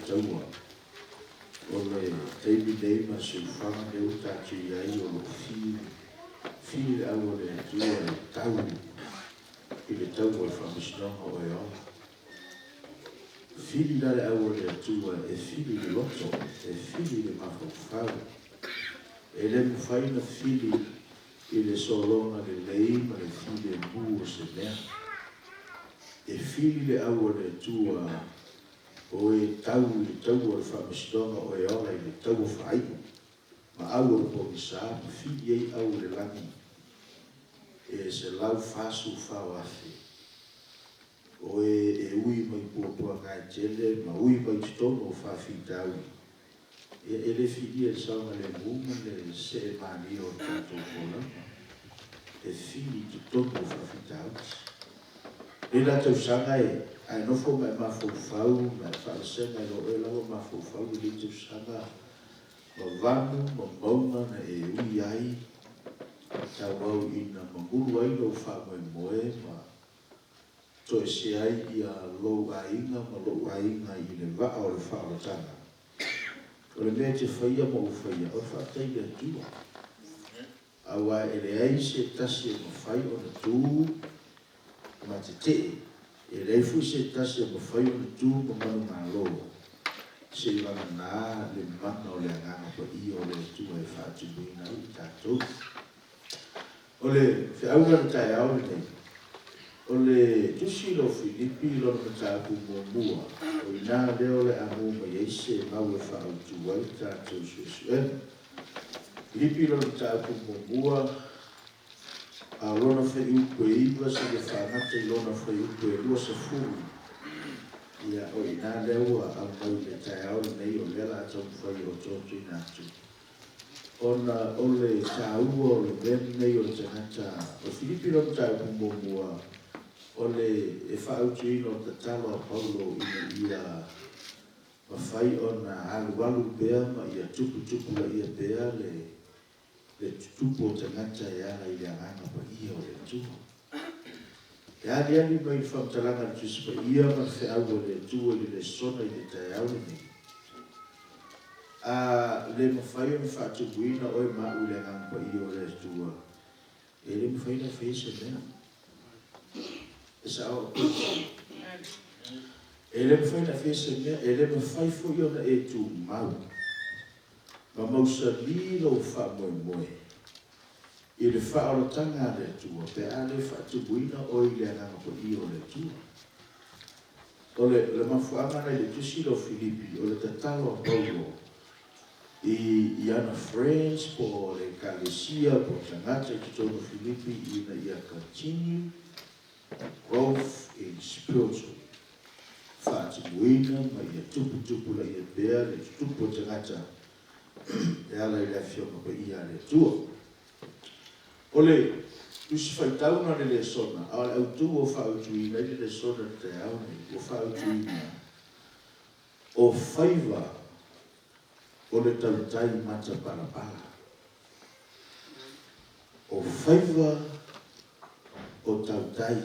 taua. O le taimi nei ma le soifuaga lenei ua tatou i ai o lo o fiu, fiu le au a le Atua e tau i le taua o le faamasinoga o e ola. Fili la le au a le Atua e fili i le loto, e fili i le mafaufau. E le mafai ona fili i le sologa lelei ma le filemu o se mea. E fili le au a le Atua o e tau i le taua o le faamasinoga o e ola i le taua faaiu ma au o le pogisa ma fili ai au o le lagi e 144,000 o e e ui mai puapuaga e tele ma ui mai totonu o faafitauli. Ia, e le filia i le saogalemu ma le see malie o le tatou folauga, e fili i totonu o faafitauli. Nei la tausaga e, a e nofo ma e mafaufau ma e faalasega i lou oe lava mafaufau i lenei tausaga ma vanu ma mauga na e ui ai, tauau ina mamulu ai lou faamoemoe ma toesea ai ia lou aiga ma lou aiga i le vaa o le faaolataga. O le mea e te faia ma ou faia, o le faafetai i le Atua. Aua e leai se tasi e mafai ona tu ma tetee, e leai foi se tasi e mafai ona tu ma manumalo, seivagana le mana o le Agaga Paia o le Atua e faatumuina ai i tatou. O le feauga i le taeao lenei, o le tusi i o Filipi lona mataupu muamua, o i ina lea o le a mu mai ai se mau e faaautu ai le tatou suesuega. Filipi lona mataupu muamua, a o lona fuaiupu e 9 seia faagata i lona fuaiupu e 20, ia, o i ina lea ua aumai i le taeao lenei, o lea o le a taumafai e otootoina atu. Ona o le taua o le mea lenei o le tagata, o Filipi lona mataupu muamua, o le e faaautuina o le tatalo a Paulo ina ia mafai ona alualu pea ma ia tuputupulaia pea le tutupu o tagata e ala i le Agaga Paia o le Atua. E aliali mai i le faamatalaga a le Tusi Paia ma le feau a le Atua i le lesona i le taeao lenei, A le mafai ona faatumuina oe ma au i le Agaga Paia o le Atua, e le mafai ona faia se mea. E sao au pei. E le mafai ona faia se mea, e le mafai foi ona e tumau ma mausali lou faamoemoe i le faaolataga a le Atua pe a le faatumuina oe i le Agaga Paia o le Atua. O le le mafuaaga na i le tusi lea o Filipi, o le tatalo a Paulo i i ana friends po o le ekalesia po o tagata i totonu o Filipi ina ia continue growth in spiritual, faatumuina ma ia tuputupulaia pea le tutupu o tagata e ala i le Afioga Paia a le Atua. O le Tusi Faitau na le lesona, a o le autu ua faautuina ai le lesona i le taeao nei, ua faautuina, O faiva o le tautai matapalapala. O faiva o tautai,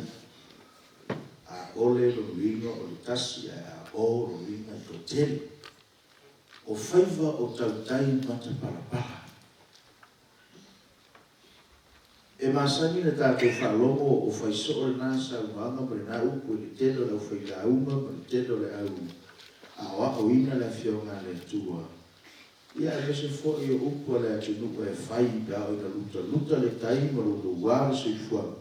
a ole lona uiga o le tasi ae a o lona uiga e toatele. O faiva o tautai matapalapala. E masani na tatou faalogo o fai soo lena saunoaga ma lena upu i le tele o le aufailauga ma le tele o le au aoaoina le Afioga a le Atua, ia aemaise foi o upu a le atunuu e fai pe a oo ina lutaluta le tai ma louloua le soifuaga,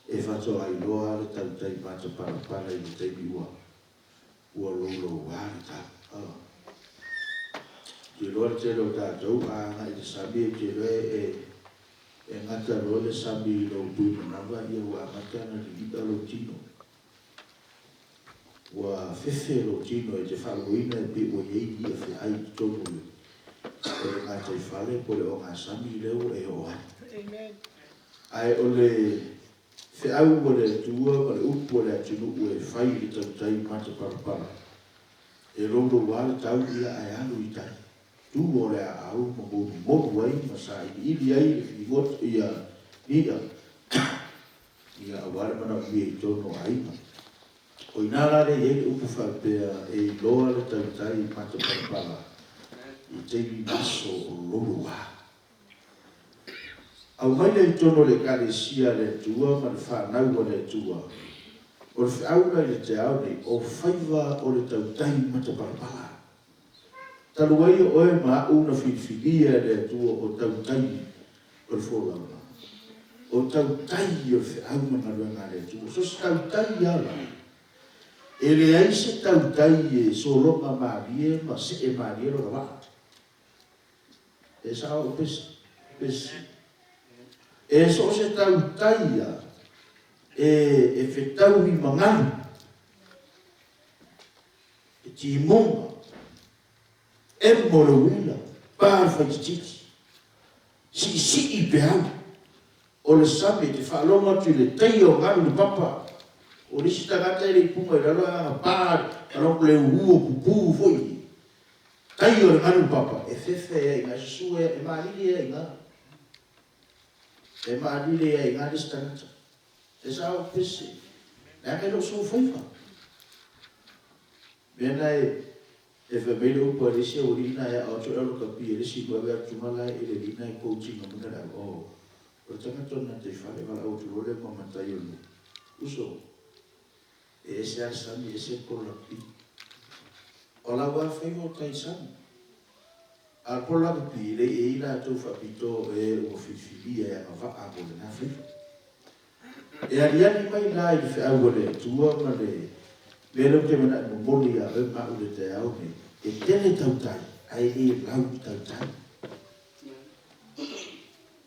e faatoa iloa lava le tautai matapalapala i le taimi ua Ua louloua le tau. Oh. Ou te iloa le tele o tatou a agai i le sami ou te iloa e e gata loa le sami i lou pui manava ia ua amata ona lili'a lou tino. Ua fefe lou tino e te faalogoina e pei ua i ai ni i'a feai i totonu o le o le gataifale po o le ogasami lea ua e oo ai. Amen. Ae o le Feau a le Atua ma le upu a le atunuu e fai i le tautai matapalapala. E louloua le tau ia ae alu i tai. Tu o le aau ma moumou ai ma sailiili ai le filigoto ia i'a ia aua le manaomia i totonu o aiga. O i ina la lea e i ai le upu faapea, e iloa le tautai matapalapala i taimi ma aso o lou louā. Aumai lea i totonu o le Ekalesia a le Atua ma le fanau a le Atua, o le feau la i le taeao nei, o faiva o le tautai matapalapala. Talu ai o oe ma a'u na filifilia e le Atua o tautai o le folauga, o tautai o le feau ma galuega a le Atua. So se tautai lava la, e leai se tautai e sologa malie ma see malie lona vaa. E sao au pese, pese. E so o se tautai ia e fetaui ma galu, e timoga, emo le uila, pa le faitititi, siisii peau o le sami, e te faalogo atu i le taia o galu i le papa. O le isi tagata e le i puga i lalo ae agapa le uu o pupu foi. Tai o le galu papa, e fefe ai i ina, e susu ai, e maalili ai i ina. E maalili ai i ina le isi tagata. E sao pese, leaga e le o sou faiva. Mea na e, e fai mai le upu a le isi aualii na e ao atu e alu kapi e le isi nu ave atu ma la e le lina e kouti nga muna le au. Oh, o le tagata o na te whare wala au tu role ma matai o nu. Uso, e ese a sami, ese ko lapi. O lau a faiva o tai sami. A po lakapi le e i latou faapitoa o e ua filifilia e agavaa mo lena faiva. E aliali mai la i le feau a le Atua ma le mea lea ou te mana'e momoli ia oe ma a'u i le taeao nei, e tele tautai ae le lau tautai.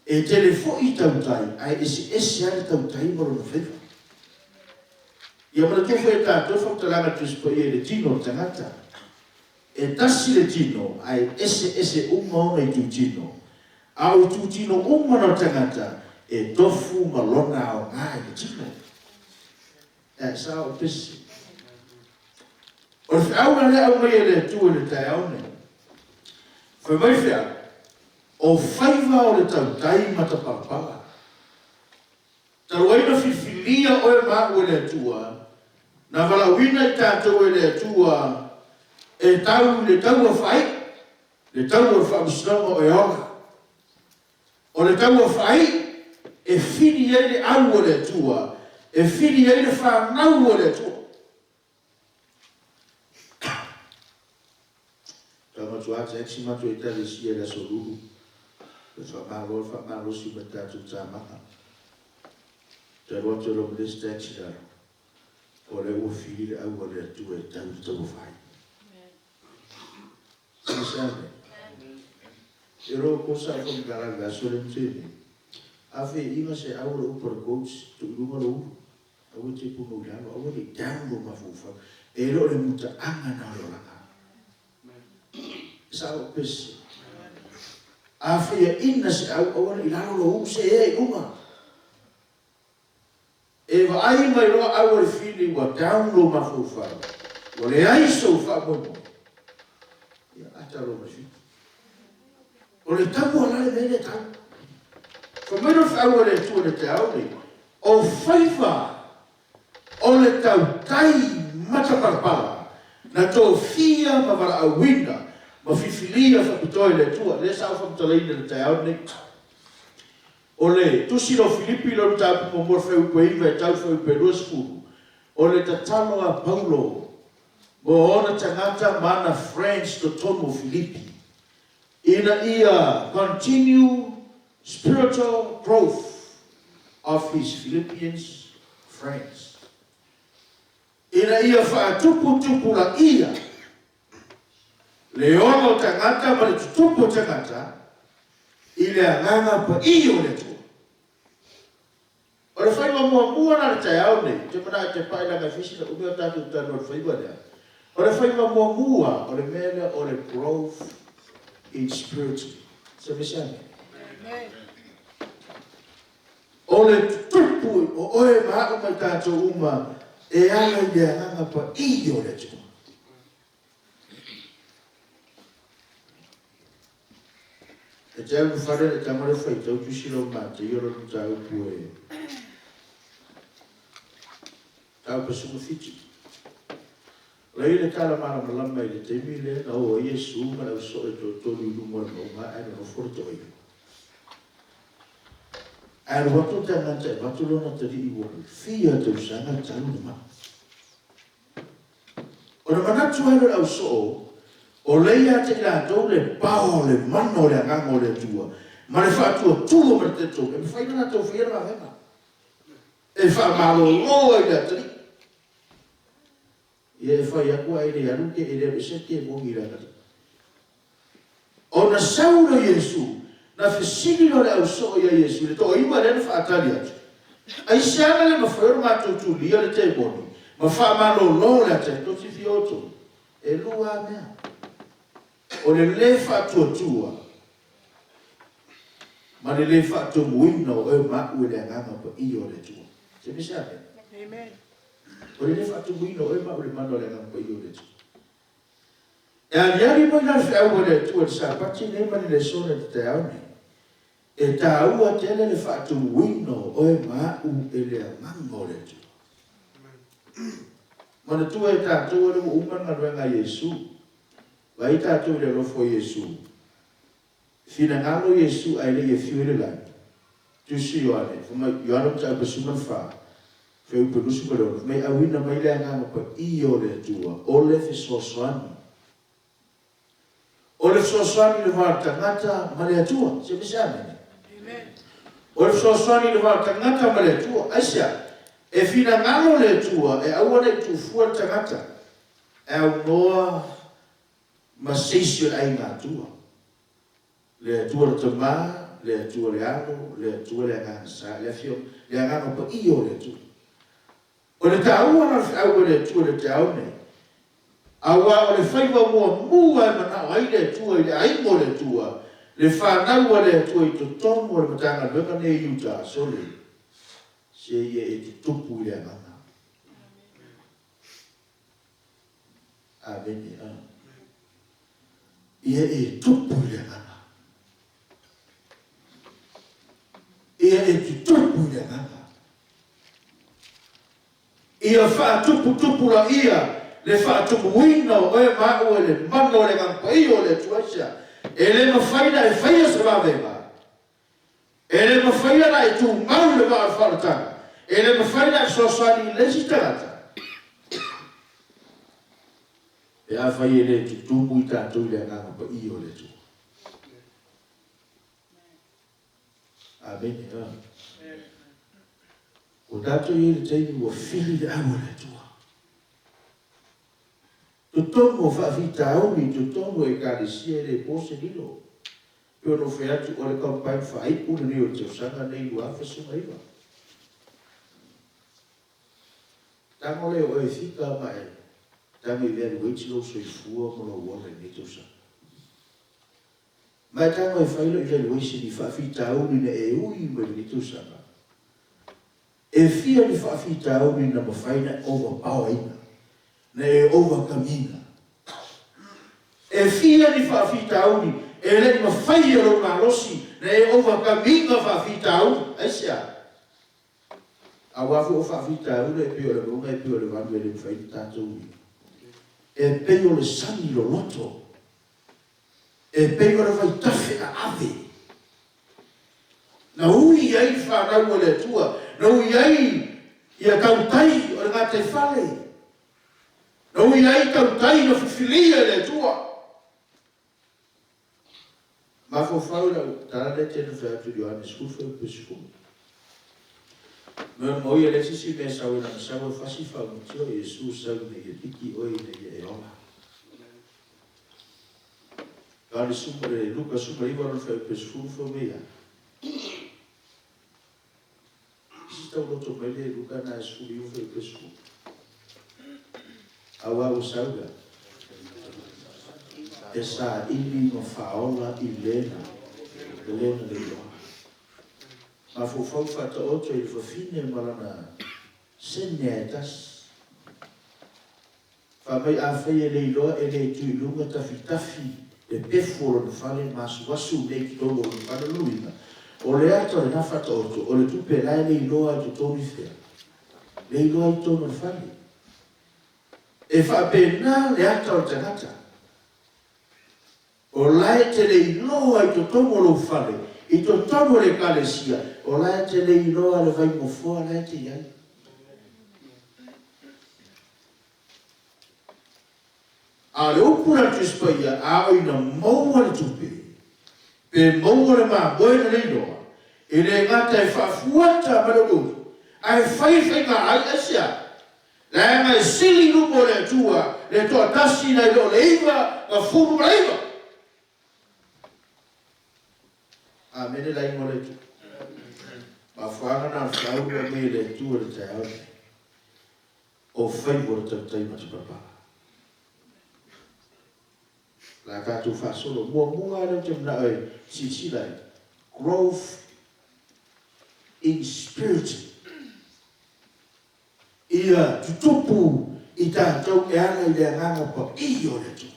E tele foi tautai ae eseese lava le tautai ma lona faiva. Ia manatua foi e tatou le faamatalaga a le Tusi Paia i le tino o le tagata. E tasi le tino, ae eseese uma ona itutino. A o itutino uma na o le tagata, e tofu ma lona aoga i le tino. E sao o pese. O le feau la lea aumai e le Atua i le taeao nei. Fai mai feau, o faiva o le tautai matapalapala. Talu ai na filifilia oe ma a'u e le Atua, na valaauina i tatou e le Atua e tau i le taua faai'u, le taua o le faamasinoga o e ola. O le taua faai'u e fili ai le au a le Atua, e fili ai le fanau a le Atua. Tau matua taxi matou Ekalesia i le Aso Lulu. Le faamalo le faamalosi ma le tatou tamaga. Te alu atu e lou le isi taxi lalo. O lea ua fili le au a le Atua e tau i le taua fai. Silasila. E ro ko sa fo ngala le aso le mtene. A fe inga se au le upa le coach tu lunga lo ulu. Aua te punou i lalo, aua ne i down lou mafaufau. E le o le mutaaga na o le olaga. E sao pese. A faiaina se au, aua ne i lalo lou uu, se ea i luga. E vaai mai loa au a le fili ua down lou mafaufau, ua leai sou faamoemoe. Ia, ata loa ma le fili. O le taua la le mea lea e tau. Fai mai loa le feau a le Atua i le taeao nei, O faiva o le tautai matapalapala na tofia ma valaauina ma filifilia faapitoa e le Atua, lea sa ou faamatalaina i le taeao lenei. O le Tusi o Filipi lona mataupu muamua le fuaiupu e 9 e tau i le fuaiupu e 20, o le tatalo a Paulo mo ona tagata ma ana friends totonu o Filipi ina ia continue spiritual growth of his Philippians friends. Ina ia faatuputupulaia le ola o tagata ma le tutupu o tagata i le agaga paia o le Atua. O le faiva muamua la i le taeao nei, ou te manao e te pai leaga e fisi na umi o tatou talanoa i le faiva lea. O le faiva muamua o le mea lea o le growth in spiritually. Se mea ane. O le tutupu o oe ma a'u ma i tatou uma e ala i le agaga paia o le Atua. E te alu fale le tama le faitau tusi lau Mateio lona mataupu e tau pasuga 7. La i ai le tala malamalama i le taimi lea na o ai Iesu ma le ausoo e toatolu i luga o le mauga ae nonofo le toaiva. Ae alu atu le tagata e avatu lona atalii ua fia tausaga talu ona ma'i. Ona manatu ai lea o le ausoo, o lea ia te i latou le pao o le mana o le Agaga o le Atua ma le faatuatua ma le talitonuga e mafai ona latou faia le vavega e faamalolo ai le atalii. Ia e fai atu ae le alu ke e le alu ese le temoni i le atalii. Ona sau lea o Iesu, na fesili loa le ausoo ia Iesu i le toaiva lea na faatali atu, Aisea na le mafai ona matou tulia le temoni ma faamalolo le atalii? Tou silafia outou, e lua lava mea, o le le faatuatua ma le le faatumuina o oe ma au e le Agaga Paia o le Atua. Se mea se amene? O le le faatumuina o oe ma au i le mana o le Agaga Paia o le Atua. E aliali mai la le feau a le Atua i le Sapati nei ma le lesona i le taeao nei, e taua tele le faatumuina o oe ma au e le Agaga o le Atua. Manatua e tatou o lea ua uma le galuega a Iesu. Vaai tatou i le alofa o Iesu. Finagalo Iesu ae le i afio i le lagi. Tusi Ioane, fai mai, Ioane mataupu 14, fuaiupu 26, fai mai, Auina mai le Agaga Paia o le Atua, o le fesoasoani. O le fesoasoani i le va o le tagata ma le Atua. Se mese amene. O le fesoasoani i le va o le tagata ma le Atua. Aisea? E finagalo le Atua e aua ne i tuufua le tagata, e aunoa ma se isi o le aiga Atua. Le Atua le Tama, le Atua le Alo, le Atua le Agaga Sa, le Afio, le Agaga Paia o le Atua. O le taua la o le feau a le Atua i le taeao nei, aua o le faiva muamua e manao ai le Atua i le aiga o le Atua, le fanau a le Atua i totonu o le Matagaluega nei i Utah, sole, se ia e tutupu i le Agaga. Amene. A. Ia e tupu i le Agaga. Ia e tutupu i le Agaga. Ia faatuputupulaia le faatumuina o oe ma au e le mana o le Agaga Paia o le Atua. Aisea? E le mafai ona e faia se vavega. E le mafai ona e tumau i le vaa o le faaolataga. E le mafai ona e fesoasoani i le isi tagata pe afai e le tutumu i tatou i le Agaga Paia o le Atua. Amene. Ua tatou i ai i le taimi ua fili le au a le Atua. Totonu o faafitauli i totonu o Ekalesia e le po se lilo. Pei ona ou fai atu, o le campaign faaiu lenei o le tausaga lenei 2019. Tago lea o oe e fika ma e tago evaluate lou soifua ma lou ola i lenei tausaga. Ma e tago e fai lou evaluation i faafitauli na e ui mai lenei tausaga. E fia ni faafitauli na mafai na e overpower ina, na e overcome ina? E fia ni faafitauli e le i mafai e lou malosi na e overcome ina faafitauli? Aisea? Aua foi o faafitauli e pei o le mauga e pei o le vanu e le mafai ona tatou uia. E pei o le sami loloto. E pei o le vaitafe aave. Na ui ai fanau a le Atua, na ui ai ia tautai o le gataifale, na ui ai tautai na filifilia e le Atua. Mafaufau i lau tala lea e te fai atu i Ioane 10 pe 10. Me mo ia le sisi mea sau e lana sau e fasi faamutio Iesu sau ina ia piki oe ina ia e ola. Ioane suma le Luka suma iva lona fuaiupu e sefulu fua mai ia. Isi tau loto mai le Luka na e 19 fuaiupu e 10. Aua ua sau la. E saili ma faaola i lena, lena le iloa. Mafaufau faataoto i le fafine ma lana sene a e tasi. Fai mai afai e le iloa e le tu i luga tafitafi le pefu o lona fale ma asuasu nei i totonu o lona fale o lona uiga o le ata o lena faataoto o le tupe la e le iloa i totonu i fea le iloa i totonu o le fale. E faapena le ata o le tagata. O la e te le iloa i totonu o lou fale, i totonu o le Ekalesia, o la e te le iloa le vaimofoa la e te i ai. A o le upu la a le Tusi Paia, a oo ina maua le tupe, pe maua le mamoe na le iloa, e le gata e faafuata ma le olioli, ae fai faiga ai, aisea? Leaga e sili i luma o le Atua le toatasi nai lo le 99. Amene le aiga o le Atua. Mafuaaga na o le feau ua aumai e le Atua i le taeao lenei. O faiva o le tautai matapalapala. O le a tatou faasolo. Muamua lava lea ou te manao e silasila ai, growth in spirit. Ia tutupu i tatou e ala i le Agaga Paia o le Atua.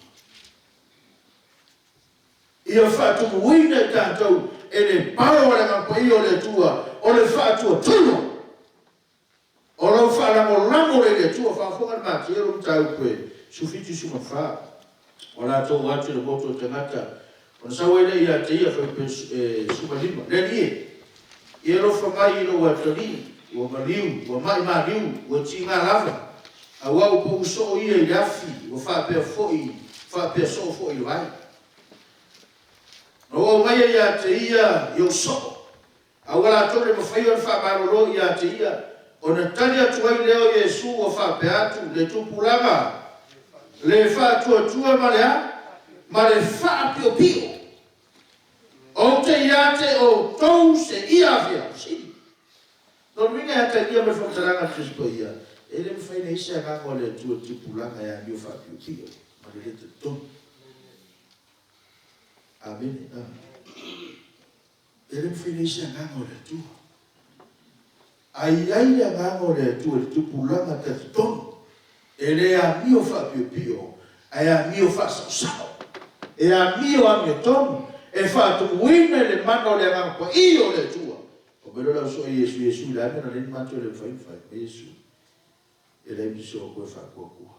Ia faatumuina i tatou e le pao a le Agaga Paia o le Atua o le faatuatua o lau faalagolago lea i le Atua. Faafofoga le Mateo le mataupu e 17:14. Ua latou o atu i le motu o tagata, ona sau ai lea ia te ia, fuaiupu e 15, Le Alii e, ia alofa mai i lou atalii, ua maliu, ua mai maliu, ua tiga lava, aua ua pau soo ia i le afi, ua faapea foi, faapea soo foi i le vai. Na ou aumaia ia te ia i ou soo, A ua latou le mafai ona faamalolo ia te ia, ona tali atu ai lea o Iesu ua faapea atu, Le tupulaga, le faatuatua ma le a? Ma le faapiopio. Ou te ia te outou seia afiafi. Sili. Lona uiga e atagia mai le faamatalaga a le Tusi Paia, e le mafai ona i ai se agaga o le Atua i le tupulaga e amio faapiopio ma le le talitonu. Amene. E le mafai ona i ai se agaga o le Atua. A i ai le agaga o le Atua i le tupulaga talitonu, e le amio faapiopio, ae amio faasaosao, e amio amiotonu, e faatumuina i le mana o le Agaga Paia o le Atua. Fai mai loa le ausoo ia Iesu, Iesu, o le a le mea na ala ai ona matou le mafai ona fai? Fai mai Iesu, E leai ma se o toe faatuatua.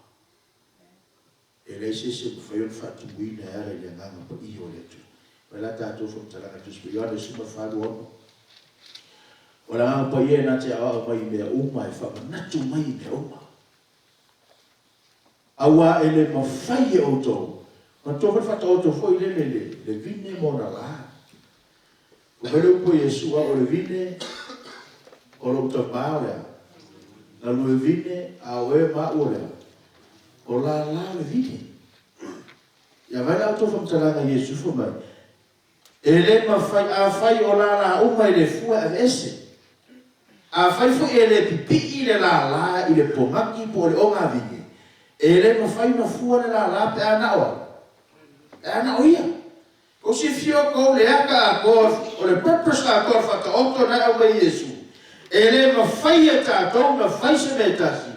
E leai se isi e mafai ona faatumuina e ala i le Agaga Paia o le Atua. Mai la tatou faamatalaga i Tusi Paia Ioane 14, 26. O le Agaga Paia e na te aoao mai i mea uma, e faamanatu mai i mea uma. Aua e le mafai e outou, manatua foi le faataoto foi lele le, le vine ma ona la. Fai mai le upu a Iesu, Au o le vine, o lou tama o le a? Galue vine, a o oe ma au o le a? O lala o le vine. Ia vaai la outou faamatalaga i Iesu fai mai, E le mafai, afai o lala uma i le fua e aveese. Afai foi e le pipii le lala i le pogaki po o le ogavine, e le mafai ona fua le lala pe a na o ai? Pe a na o ia. Kou silafia outou le ata atoa o le purpose atoa o le faataoto na e aumai e Iesu. E le mafai e tatou ona fai se mea e tasi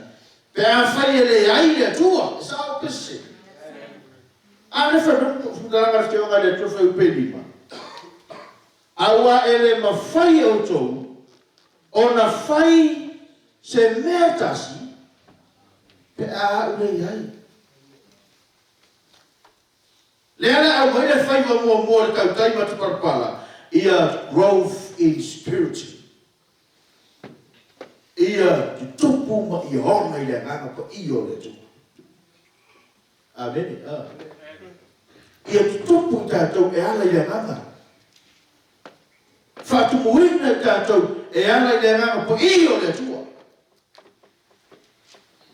pe afai e leai le Atua. E sao pe sese? A lea fai mai faamatalaga a le Afioga a le Atua fai upe lima. Aua e le mafai e outou ona fai se mea tasi pe a au le iai. Lea la aumai le faiva muamua o le tautai matupalapala, ia growth in spirit, ia tutupu ma ia ola i le Agaga Paia o le Atua. Amene. Ia tutupu i tatou e ala i le Agaga. Faatumuina i tatou e ala i le Agaga Paia o le Atua.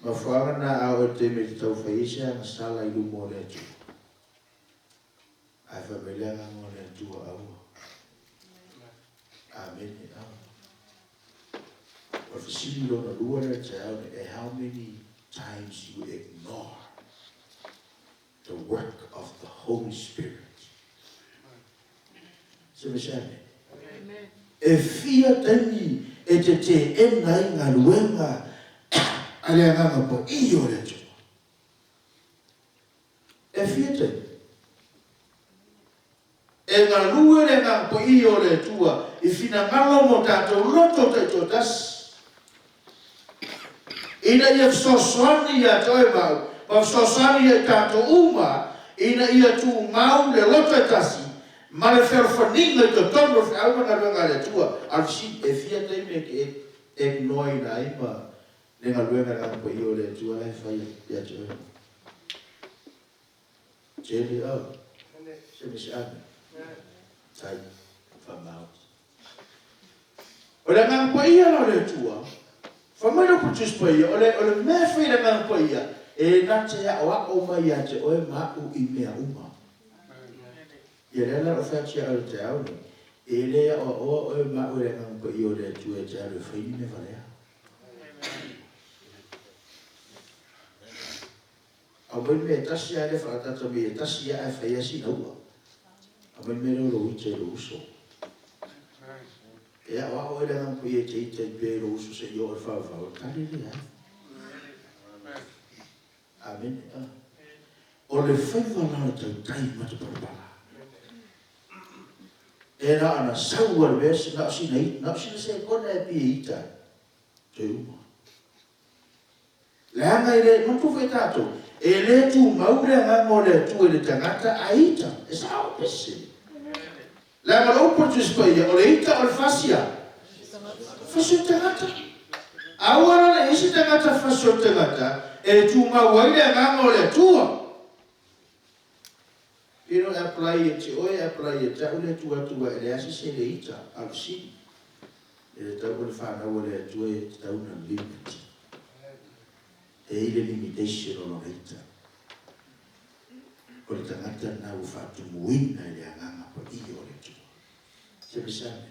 Mafuaaga na a oe te me te tau fai ai se agasala i luma o le Atua. Ae fai mai le Agaga o le Atua, Aua. Amene. O le fesili lona lua lea taeao nei, how many times you ignore the work of the Holy Spirit? Se me se ane. E fia taimi e te teena ai galuega a le Agaga Paia o le Atua? E fia taimi? E galue le Agaga Paia o le Atua i finagalo mo tatou loto taitoatasi, ina ia fesoasoani ia te oe ma au. ma fesoasoani ia i tatou uma ina ia tumau le loto e tasi ma le fealofaniga i totonu o le feau ma le galuega a le Atua. A o le fesili, e fia taimi e te e ignore-ina ai ma le galuega a le Agaga Paia o le Atua la e fai ia te oe? Tele a se misi ame. Tai whamau. O le Agaga Paia la o le Atua, fai mai le upu Tusi Paia, o le, o le mea e fai e le Agaga Paia, e na te aoao mai ia te oe ma a'u i mea uma. Ia lea la o fai atu ia oe i le taeao lenei, e le aoaoa oe ma a'u e le Agaga Paia o le Atua e te alu e fai ni mea valea. Aumai le mea e tasi lava lea e faaataata mai e tasi lava ae fai lava sina ua. Aumai le mea lea o lou ita i lou uso. E aoao oe le Agaga Paia e te ita ai pea i lou uso seia oo i le faavavau, o le tali e leai. Amene. O le faiva la o le tautai matapalapala. E na ona sau lava le mea, na o sina, na o sina sekona e pie ita ai, toe uma. Leaga e le, manatua foi e tatou, e le tumau le Agaga o le Atua i le tagata a ita, e sao pese. Leaga o le upu a le Tusi Paia, o le ita o le fasi a? Fasi o le tagata. Aua la le i ai se tagata fasi o le tagata e tumau ai le Agaga o le Atua. Pino e apply ia te oe, e apply ia te a'u le Atua atu ae leai se sele ita, a o le fesili, e le tatau ona fanau a le Atua e tatau ona limit. E i ai le limitation o lona ita. O le tagata lena ua faatumuina i le Agaga Paia o le Atua. Semisame.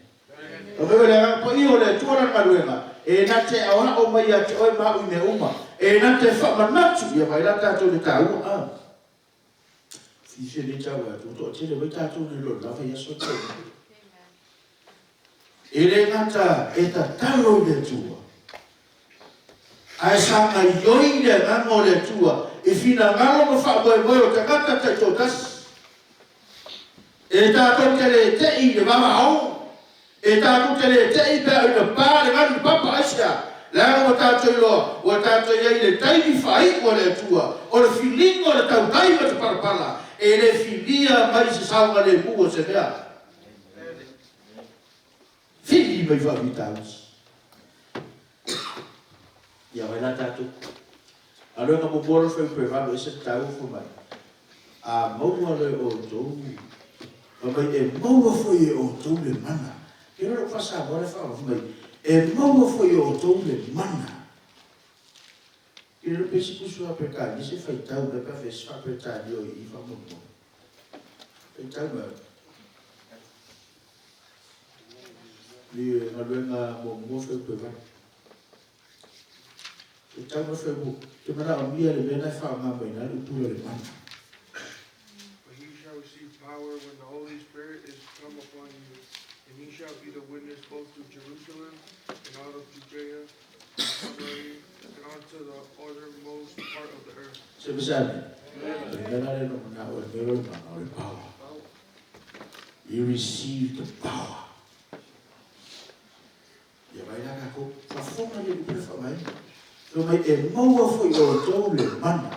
O mea o le Agaga Paia o le Atua lana galuega, e na te aoao mai ia te oe ma a'u i mea uma, e na te faamanatu, ia vaai la tatou i le taua a. Fiafia nei tau atu, ua toatele mai tatou nei lo le la vaiaso tau. E le gata e tatalo i le Atua, ae sa gaioi le agaga o le Atua i finagalo ma faamoemoe o tagata taitoatasi. E tatou te le te'i i le vavao, e tatou te le te'i pe a ina pa le galu i papa, aisea? Leaga ua tatou iloa, ua tatou i ai i le taimi faaiu a le Atua, o le filiga o le tautai ma te palapala, e le filia mai se saogalemu o se mea. Fili mai faafitauli. Ia vai la tatou. Galuega muamua loa fai upu e 8 ese le taua fai mai. A maua loa e outou, fai mai e maua foi e outou le mana. Ke loa lou faa-Samoa lea faaoga fai mai, e maua foi e outou le mana. Ke loa pe isi pusu a Peretania se faitau mai pe a fai se faa-Peretania o i i faamolemole. Faitau mai. Le galuega muamua fai upu e 8. E tau mai fai mu, te manaomia le mea na e faaaoga mai ina le upu lea o le mana. But ye shall receive power when the Holy Spirit is come upon you, and ye shall be the witness both to Jerusalem and all of Judea and Samaria and unto the uttermost part of the earth. Se masani. O le mea la lea na manao e mea o le mana o le power. You receive the power. Ia vai la tatou faafofoga i le upu lea faavae. Fai mai e maua foi e outou le mana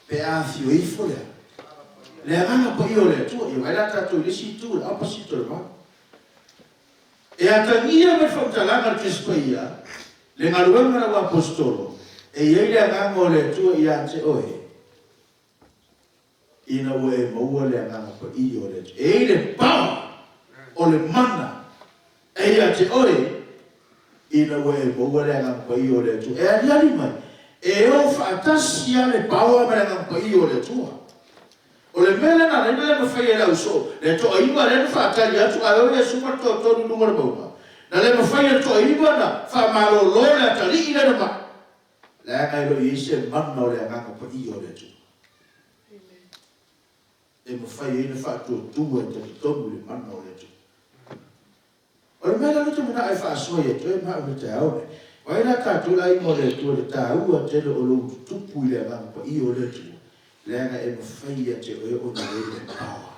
pe a afio ifo le le Agaga Paia o le Atua. Ia vai la tatou i le isi itu, le opposite o le mau. E atagia mai le faamatalaga a le Tusi Paia, le galuega a lau Aposetolo, e i ai le Agaga o le Atua ia te oe, ina ua e maua le Agaga Paia o le Atua. E i ai le power o le mana e ia te oe ina ua e maua le Agaga Paia o le Atua. E aliali mai, e o faatasi lava le power ma le Agaga Paia o le Atua. O le mea lea na ala ai ona le mafai e le ausoo, le toaiva lea na faatali atu ae o Iesu ma le toatolu i luga o le mauga, na le mafai e le toaiva ona faamalolo le atalii lea na mai. Leaga e le o i ai se mana o le Agaga Paia o le Atua e mafai ai ona faatuatua e talitonu i le mana o le Atua. O le mea lea ou te manao e faasoa ia te oe ma au i le taeao nei, vaai la tatou le aiga o le Atua i le taua tele o lou tutupu i le Agaga Paia o le Atua, leaga e mafai ia te oe ona i ai le power.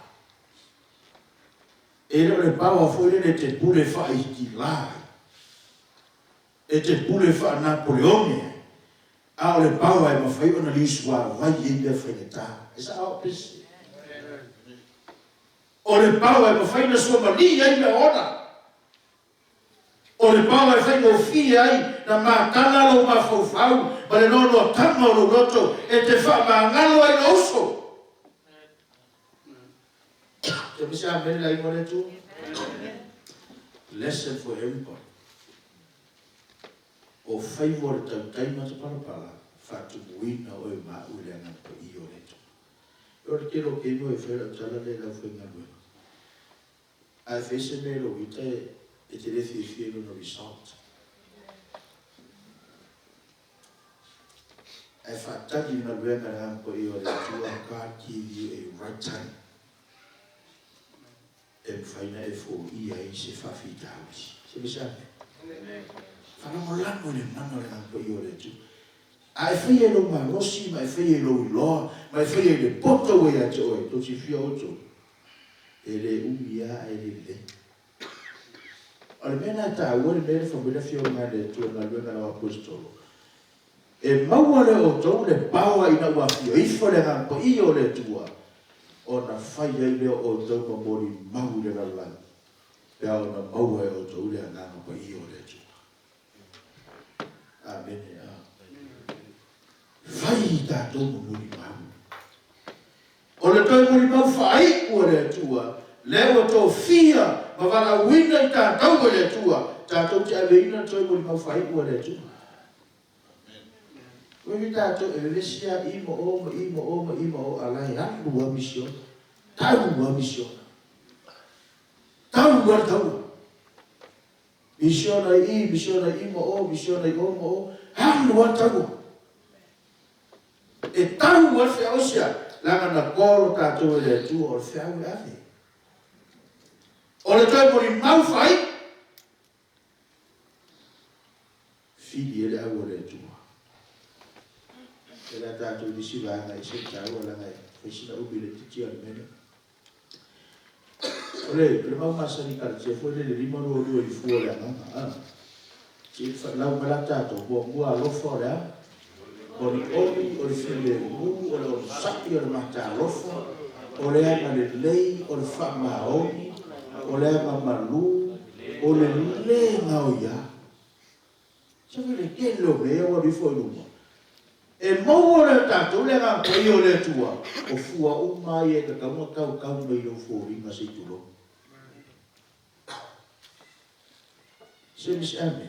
E le o le power foi lele e te pule faaitila ai. E te pule faa-Napoleone ai. A o le power e mafai ona liusuavai ai mea faigata. E sao pe sese? O le power e mafai ona suamalii ai mea oona. O le power e faigofie ai na matala lou mafaufau ma le noanoataga o lou loto e te faamagalo ai lou uso. Te misi amene le aiga o le Atua. Lesson for everybody. O faiva o le tautai matapalapala, faatumuina oe ma a'u i le Agaga Paia o le Atua. O le tele o taimi e fai lau tala lea i le aufaigaluega. A e fai se mea i lou ita e te le fiafia i lona result. Ae faatali le galuega i le Agaga Paia o le Atua, God give you a right time e mafai ona e foia ai se faafitauli. Se mea se ame. Faalagolago i le mana o le Agaga Paia o le Atua. A e faia i lou malosi, ma e faia i lou iloa, ma e faia i le poto ua ia te oe, tou silafia outou, e le umi lava ae le lelei. O le mea lena e taua le mea lea fai mai le Afioga a le Atua i le galuega a lau Aposetolo, E maua lea outou le paoa ina ua afio ifo le Agaga Paia o le Atua, ona fai ai lea o outou ma molimau i le lalolagi, pe a ona maua e outou le Agaga Paia o le Atua. Amene. A. Fai i tatou ma molimau. O le toe molimau faaiu a le Atua, lea ua tofia ma valaauina i tatou e le Atua, tatou te aveina le toe molimau faaiu a le Atua. Ui tatou e vevesi lava i ma o ma i ma o ma i ma o, a la e alu lava misiona, tau lava misiona, tau lava le taua. Misiona i i, misiona i ma o, misiona i o ma o, alu lava le taua. E tau lava le feau aisea? Leaga na call tatou e le Atua o le feau e ave. O le toe molimau fai, fili ai le au a le Atua. E le a tatou i nisi vaega e ese le taua leaga e fai sina umi laitiiti o le mea lea. O le, o le mau masani kalatia foi lele 522 i le fua o le agaga, a. Se i lau mai la tatou, muamua alofa o le a? Olioli, o le filemu, o le onosai, o le matalofa, o le agalelei, o le faamaoni, o le agamalu, o le le gaoia. Se fai le tele o mea ia ua alu ifo i luma. E maua lea e tatou le Agaga Paia o le Atua, o fua uma ia e tatau ona tautau mai i lou foliga se i tulou. Se misi ame.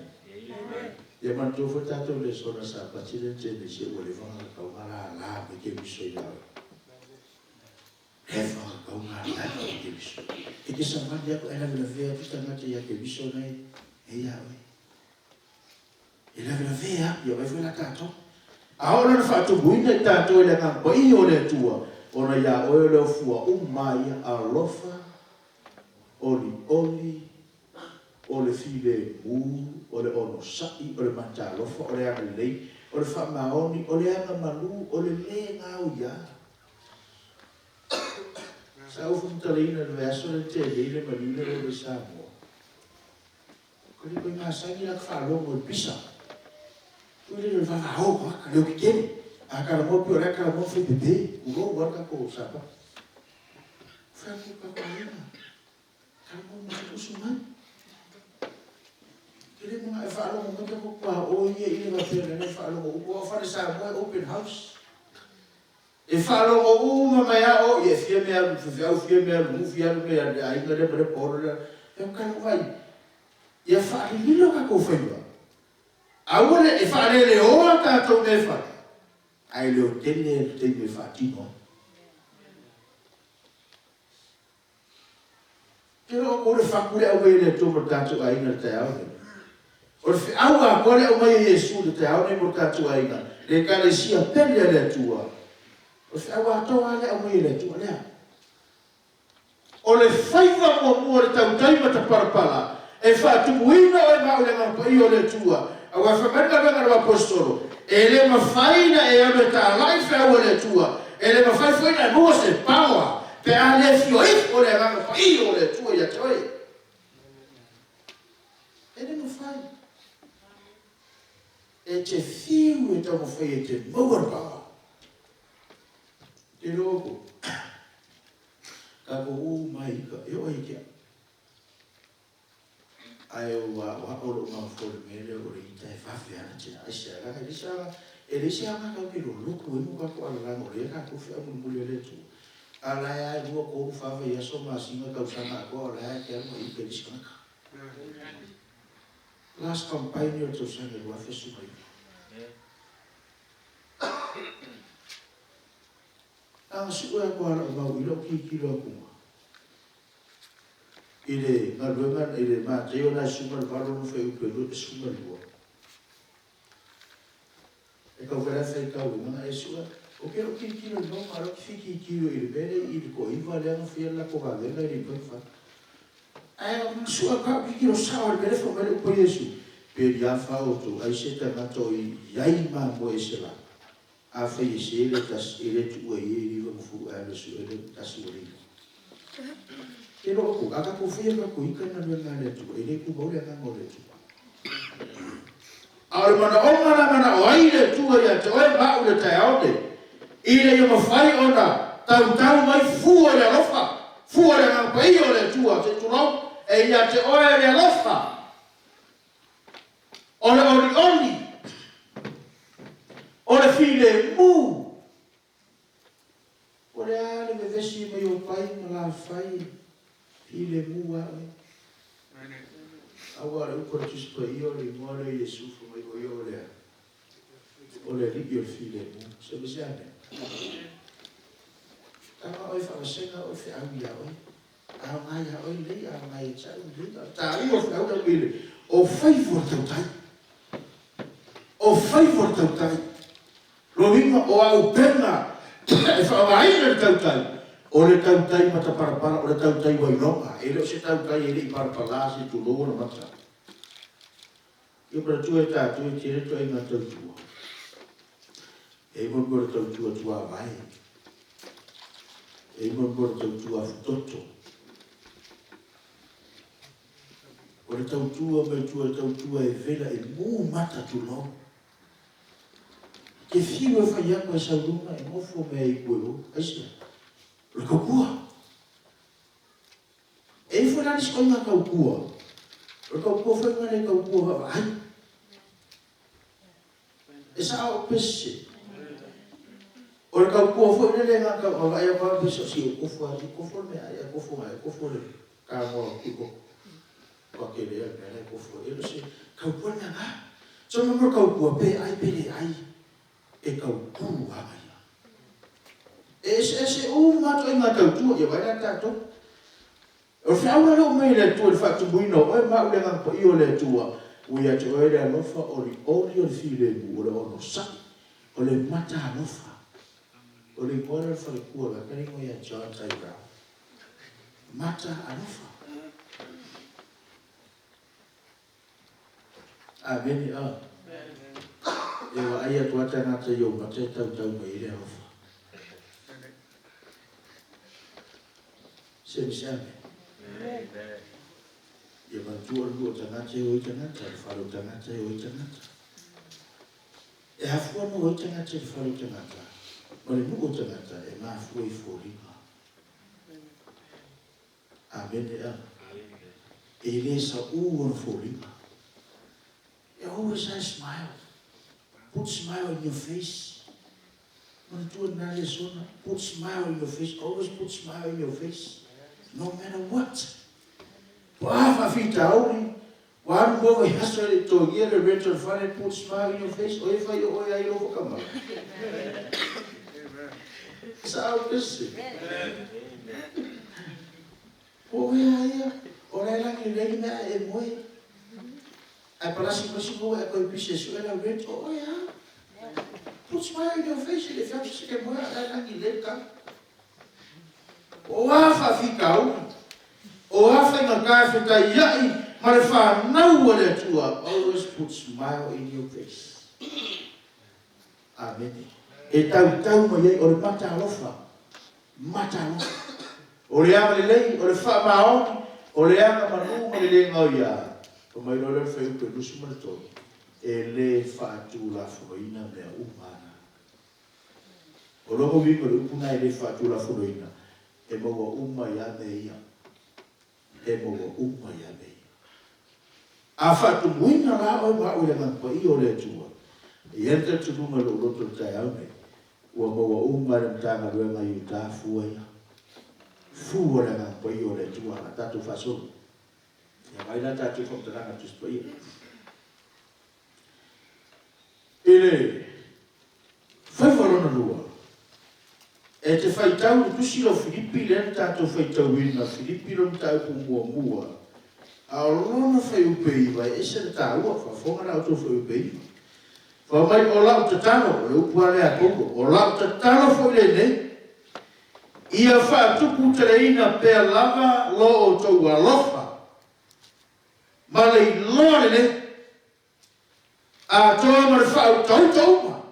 Ia manatua foi tatou le sona Sapati le tele se ua leva ona tatau ona lala mai Keriso ia oe. Leva ona tatau ona lala mai Keriso. E te savali atu e lavelavea atu tagata ia Keriso nei e ia oe. E lavelavea atu, ia vaai foi la tatou. A oo la ina faatumuina i tatou e le Agaga Paia o le Atua, ona ia oe o le ofua uma ia, alofa, olioli, o le filemu, o le onosai, o le mataalofa, o le agalelei, o le faamaoni, o le agamalu, o le le gaoia. Sa ou faamatalaina i le vaiaso lea na tea nei le maliu lea ua i Samoa. Ko le koe masani la ka faalogo i le pisa. Foi lele o le vavao tagata, leo tetele. A talanoa pei o la e talanoa ma fai bebe, tulou lava le tatou sapatu. Fai atu tatou aiga, talanoa musumusu mai. Ke le manao e faalogo mai tatou tuaoi ia i le faapea o la e faalogo uma. Aua o fale Samoa e open house. E faalogo uma mai a o ia e fia mea alu faifeau fia mea alu nuu fia alu mea le aiga lea ma lea paolo lea e tala vai ia faalililo tatou faiva aua le e faaleleoa tatou mea e fai ae leotele le taimi e faatino ai. Te le o le fatu le aumai e le Atua mo le tatou aiga i le taeao lenei. O le feau atoa le aumai e Iesu i le taeao lenei mo le tatou aiga, le Ekalesia pele a le Atua. O le feau atoa lava le aumai e le Atua lea. O le faiva muamua o le tautai matapalapala e faatumuina oe ma au i le Agaga Paia o le Atua, aua fai mai le galuega a le Aposetolo, e le mafai na e alu e talai le feau a le Atua, e le mafai foi na e maua se paoa Pe a le afio ifo le Agaga Paia o le Atua ia te oe, e le mafai. E te fiu e taumafai e te maua le power. Te iloa ko tatou uma e ika, e oo ai ke Ae ua o lou mafaufau i le mea lea o le ita e vave ana te aisa leaga e leai se aga e leai se aga tatou te lolotu ai mo tatou alalaga o lea tatou feau mulimuli a le Atua. A o la e lava e lua, tolu, fa vaiaso, masina, tausaga atoa o la e lava e te alu ma ita i le isi tagata. Last campaign o le tausaga e 2019. Na ona sue atu lava o lau mau i lou tilotilo atu i le galuega i le Mateo na e 18 ona fuaiupu e 22. E tau fai la faitau i mana e sue. O ke lou tilotilo i mauga, a o lou fitilotilo i le mea lea i le toaiva lea na faia le latou vavega e le mafai ona fai. Ae o sue atu au tilotilo sao i le mea lea fai mai le upu a Iesu, Pe liafa outou, ai se tagata o i ai mamoe e se la. Afai e se le tasi, e le tuua i ai le 90 ae alu e sue le tasi ua le iloa. Te iloa outou, a tatou faia tatou ita le galuega a le Atua, e le tumau le agaga o le Atua. A o le manaoga na manao ai le Atua ia te oe ma au i le taeao nei, ina ia mafai ona tautau mai fua i le alofa, fua i le Agaga Paia o le Atua, se i tulou, e ia te oe le alofa. O le olioli, o le filemu. O le a le vevesi mai o pai ma lafai e filemu a oe. Aua o le upu a le Tusi Paia o le igoa lea o Iesu fai mai o ia o le a? O le Alii o le filemu. Se ma se a mea? Tama oe faavasega oe feau ia oe. Aoga ia oe lelei, aoga ia te au lelei. A o le taua o feau lau mele, o faiva o le tautai. O faiva o le tautai. Lona uiga, o auupega e faaaogaina i le tautai, o le tautai mataparapara, o le tautai wailoga. E le o se tautai e le i palapala se tulou ona mata. Ia manatua e tatou e tele ituaiga tautua. E i ai mo le mea o le tautua tuavae. E i ai mo le mea o le tautua afutoto. O le tautua mai tua, le tautua e vela e mu mata tulou. Te fiu e fai atu e sau luga e nofo mea i kue o. Aisea? O le tautua. E i ai foi la le isi ituaiga tautua, o le tautua foi lena le tautua vaavaai. E sao au pese. O le tautua foi lele na tau vaavaai atu lava pese o si ou kofo a kofo le mea ai a kofo ai kofo le tagoa o kiko. Ua tele le mea le kofo e lo se tautua le mea na. So mo mo tautua pe ai pe le ai e tautua ia. E eseese uma atu ai ngā tautua, ia vaai la tatou. O le feau la lea ua aumai e le Atua i le faatumuina o oe ma au i le Agaga Paia o le Atua, ua ia te oe le alofa olioli o le filemu, o le onosai, o le mataalofa. O le igoa lea o le faletua o le ata le igoa ia John Tyrell. Mataalofa. Amene a. E vaai atu lava tagata i ou mata e tautau mai ai le alofa. Se ma se ame. Ia manatua o le nuu o tagata e o ai tagata, o le fale o tagata e o ai tagata. E afua ona o ai tagata i le fale o tagata, ma le nuu o tagata e mafua i foliga. Amene a. E le saʻu ona foliga. E always a smile. Put smile in your face. Manatua lena lesona. Put smile in your face. Always put smile in your face. No matter what. Po a faafitauli, ua alu lua vaiaso e le i totogia le rent o le fale, put smile in your face, o e fai o oe ai lou whakamau. Sao pese. Po o ea ia, o la e lagi lelei le mea ae e moe. Ae palasi palasi maua e koe pisi e sue lau rent, o oe a. Put smile in your face, e le feau se se ke moe a la e lagi lelei le tau. O a faafitauli, o a faigata e fetaia'i ma le fanau a le Atua, always put smile in your face. Amene. E tautau mai ai, o le mata alofa, mata alofa. O le agalelei, o le faamaoni, o le agamanu ma le le gaoia. Ona mai loa lea o le fuaiupu e 23. E lē faatulafonoina mea uma na. O lona uiga o le upu lena e lē faatulafonoina, e maua uma ai lava mea ia. E maua uma ai lava mea ia. A faatumuina la oe ma au i le Agaga Paia o le Atua, e i ai le talitonuga i lou loto i le taeao nei, ua maua uma e le Matagaluega i Utah fua ia. Fua o le Agaga Paia o le Atua, a tatou faasolo. Ia vaai la tatou faamatalaga a le Tusi Paia. I le faiva lona lua, e te faitau i le tusi lea o Filipi lea na tatou faitauina, Filipi lona mataupu muamua, a o lona fuaiupu e 9, e ese le taua, faafofoga la outou fuaiupu e 9. Fai mai, o lau tatalo, o le upu lava lea a Paulo, o lau tatalo foi lenei, ia faatuputeleina pea lava lo outou alofa ma le iloa lelei, atoa ma le faautauta uma.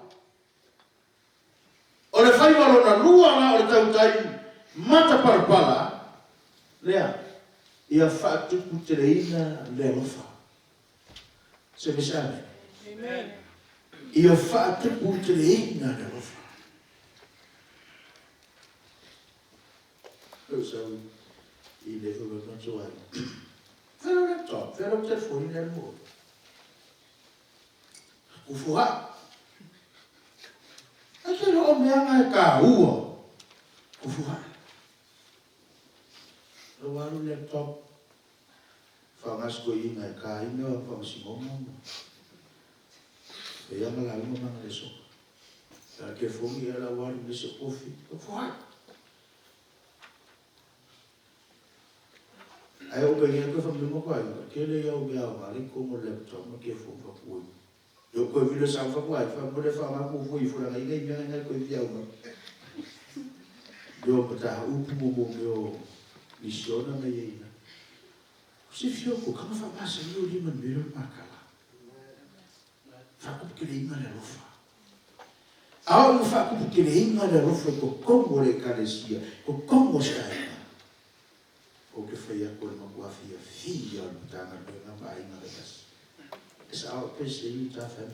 O le faiva lona lua la o le tautai matapalapala lea, ia faatuputeleina le alofa. Se me se amene. Ia faatuputeleina le alofa. Ou sau i le fai mai matou ai. Fai lau laptop, fai lau telefoni lea mo. Kufu haʻi. Ai ke loo mea nga e kāua. Kufu haʻi. Lau alu laptop. Whaangasko i nga e kāina o whaamasingonga ma. E ia nga launga manga le soka. La telefoni e lau alu le se kofi. Kufu haʻi. Ae o kai koe whakamema ko ai, ke le iau mea o ngā ko mo laptop ma ke fo whakui. Yo koe vile sa whaku ai, wha mo le wha ngā ku fui fura ngai ngai mea ngai koe fia uma. Yo pa taha upu mo mo meo misiona me ia ina. Ko se fio ko kama wha masa i o lima nui ro makala. Whakupu ke le inga le alofa. A o i whakupu ke le inga le alofa i ko kongo le ekalesia, ko kongo se aiga. O ke whai ako le makua fia fia o le Matagaluega ma aiga le kasi. E sa o pe se i ta whai.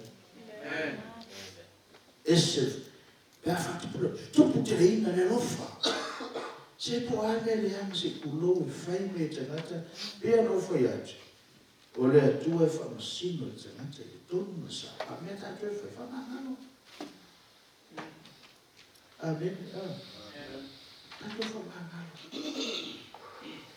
E se, pe a whatupu, tupu te le inga le alofa. Se po ai me le anga se kulou e whai me tangata, pe a no whai atu. O le Atua e faamasino le tagata i le tonu ma le sao. A mea tatou e fai, faamagalo. Amene. Tatou faamagalo.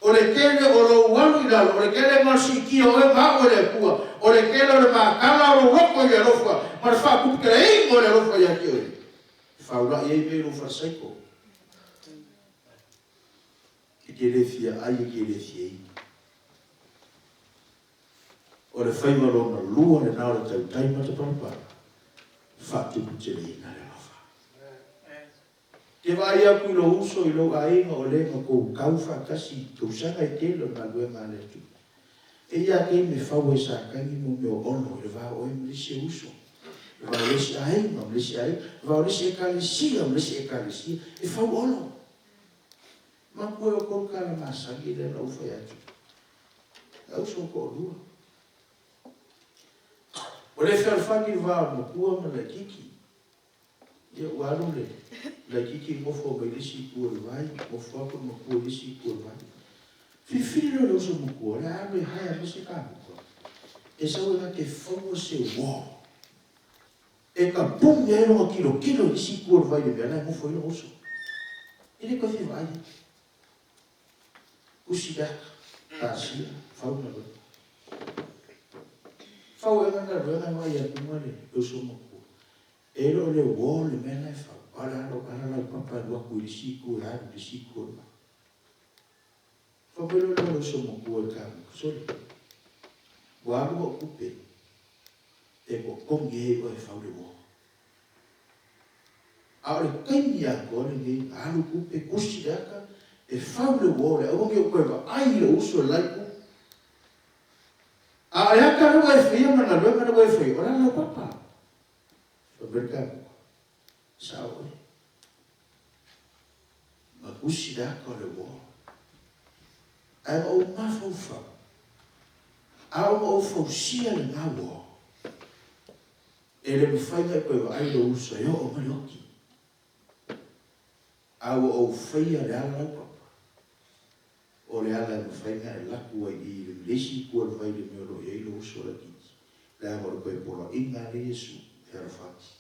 O le tele o lou alu i lalo, o le tele ma le siitia o oe ma au e le Atua, o le tele o le makala o lou loto i le alofa, ma le faatuputeleina o le alofa ia te oe. E faulai ai mea i lou falesaiko. E te le fia ai, e te le fia inu. O le faiva lona lua lena o le tautai matapalapala, faatuputeleina le alofa. Te vaai aku i lou uso, i lou aiga o le na kou kau faatasi i tausaga e tele o le galuega a le Atua. E ia kei me fau ai sa tangi mo mea o ono i le va o oe ma le isi uso, le va o le isi aiga ma le isi aiga, le va o le isi ekalesia ma le isi ekalesia, e fau olo. Makua e o kou kala masani lea na ou fai atu. Na uso ko olua. O le fealofani i le va o le makua ma le laitiiti. Ia ua alu le laitiiti nofo mai le isi itu o le vai, nofo atu le makua i le isi itu o le vai. Filifili lea o le uso makua, o le a alu e haea mai se kamuka. E sau e na te faua se uo. E tapuni ai lona tilotilo i le isi itu o le vai i le mea la e nofo ai lona uso. E le toe fia vaai ai. Usi le aka, pasia, fau le galuega. Fau ea le galuega e vaai atu ma le uso makua. E le o le uo le mea la e fau, a o le alo ala laupapa e alu atu i le isi itu e alu i le isi itu o le vai. Fai mai loa lea o le uso makua i le kamuka, sole, ua alu au tupe e totogi ai oe e fau le uo. A o le taimi atoa lenei, alu tupe, tusi le ata, e fau le uo, le aua ne i ou toe vaai i lou uso i le la itu. A o le ata lea ua e faia ma le galuega lea ua e faia, o le a lau papa? Fai mai le kamuka, sao oe. Ma tusi le ata o le uo. Ae na ou mafaufau, a o na ou fausia lena uo. E le mafai ona e toe vaai lou uso e oo mai le oti. A ua ou faia le ala laupapa, o le ala e mafai ona e laku ai i i le isi itu o le vai i le mea o lo o i ai lou uso laitiiti, leaga o le toe poloaiga a le Iesu, fealofani,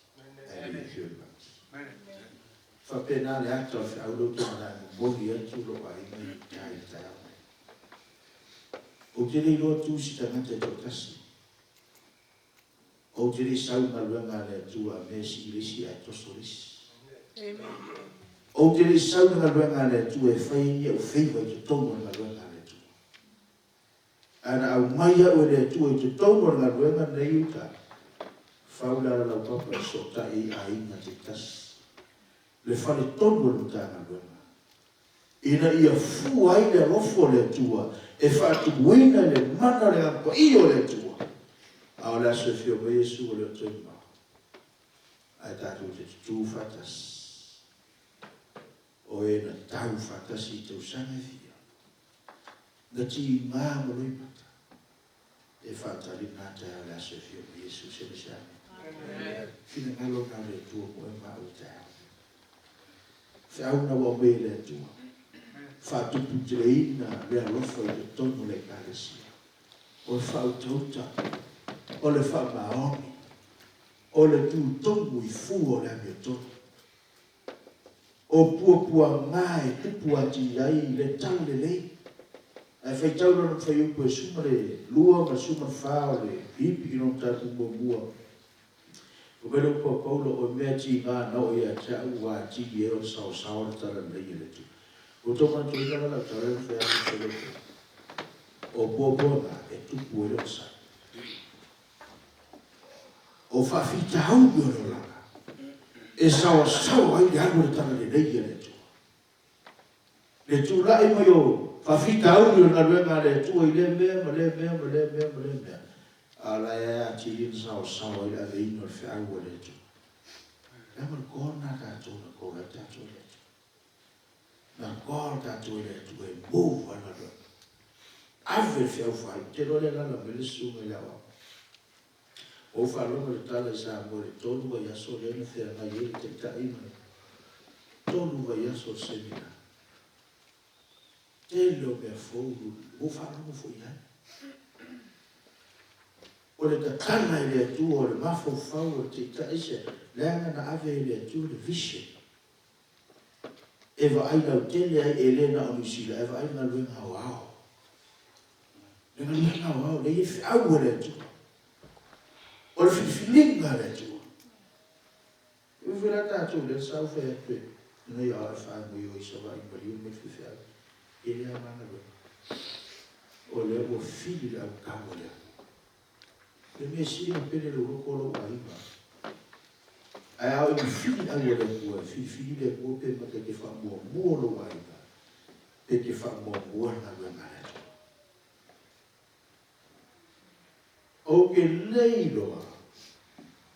ae le i afio i le lagi. E faapena le ata o le feau lea ou te manao e momoli atu lou aiga i uta i le taeao nei. Ou te le iloa tu si tagata e toatasi. Ou te le i sau i galuega a le Atua a mea e sii le isi ae toso le isi. Ou te le i sau i le galuega a le Atua e fai ai ni au feiva i totonu o le galuega a le Atua. Ae na aumai au e le Atua i totonu o le galuega lenei i uta, fau le ala laupapa e fesootai ai aiga taitasi, le faletonu o le Matagaluega, ina ia fua ai le alofa o le Atua e faatumuina i le mana o le Agaga Paia o le Atua. A o le aso e afio mai Iesu ua le o toe mamao, ae tatou te tutū faatasi, o e na tau faatasi i tausaga e fia, na tiga ma loimata, e faatali lena taeao i le aso e afio mai Iesu. Se mea se ame. Finagalo lena o le Atua mo oe ma au i le taeao. Feau na ua aumai e le Atua, faatuputeleina le alofa i totonu o le Ekalesia. O le faautauta, o le faamaoni, o le tutonu i fua o le amiotonu. O puapuaga e tupu atili ai le talalelei. Ae faitau lona fuaiupu e 12 ma le 14 o le Filipi i lona mataupu muamua. Fai mai le upu a Paulo, O mea tiga na oo ia te au ua atili ai o le saosao le talalelei a le Atua. Ua outou manatuaina la lau tala lea na fai atu i se loto, o puapuaga e tupu ai le onosai. O faafitauli o le olaga e saoasaoa ai le alu o le talalelei a le Atua. Le tulai mai o faafitauli o le galuega a le Atua i lea mea ma lea mea ma lea mea ma lea mea, a o la e atili ona saoasaoa ai le aveina o le feau a le Atua. Leaga o le call lena a tatou na call ai tatou e le Atua. Na call tatou e le Atua e move ai le galuega. Ave le feau faaiu. Ou te iloa lea e alaala mai le susuga i le aoao. Ua ou faalogo i le tala i Samoa i le 3 vaiaso lea na feagai ai le Taitai ma le 3 vaiaso o le seminar. Tele o mea fou ua ou faalogo foi i ai. O le tatala e le Atua o le mafaufau o le Taitai se leaga na ave e le Atua le vision e vaai lautele ai e le na o Niu Sila ae vaai galuega aoao. Le galuega aoao lea e i ai feau a le Atua. O le filifiliga a le Atua. E ui foi la tatou lea sa ou fai atu e ina ia e faagaoioi i Savaii maliu mai le faifeau, e le aoga galuega. O lea ua fili le autau a le Atua. Le mea sili ona pele lou loto o lou aiga. Ae a oo ina fili au a le Atua, e filifili le Atua pe mata e te faamuamua lou aiga, pe te faamuamua le galuega a le Atua. Ou te le iloa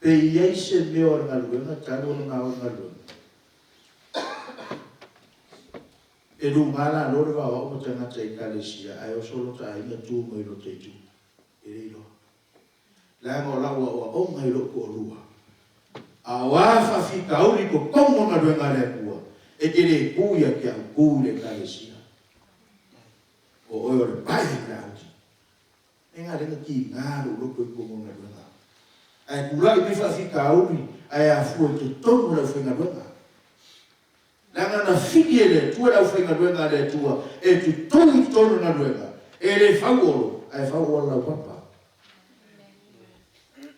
pe i ai se mea o le galuega talu ona gao le galuega. E luga lalo le vaoao ma tagata i Ekalesia ae oso lota aiga tu mai lota itu. E le iloa. Leaga o lau aoaoga i lou toalua, a o a faafitauli i totonu o galuega a le Atua, e te le tu ia te au, tu i le Ekalesia. O oe o le pae ma le auti. E nga lea na tiga lou loto i totonu o le galuega. Ae tulai mai faafitauli ae afua i totonu o le aufaigaluega. Leaga na fili e le Atua le aufaigaluega a le Atua e tutū i totonu o le galuega, e le fau olo, ae fau auala laupapa.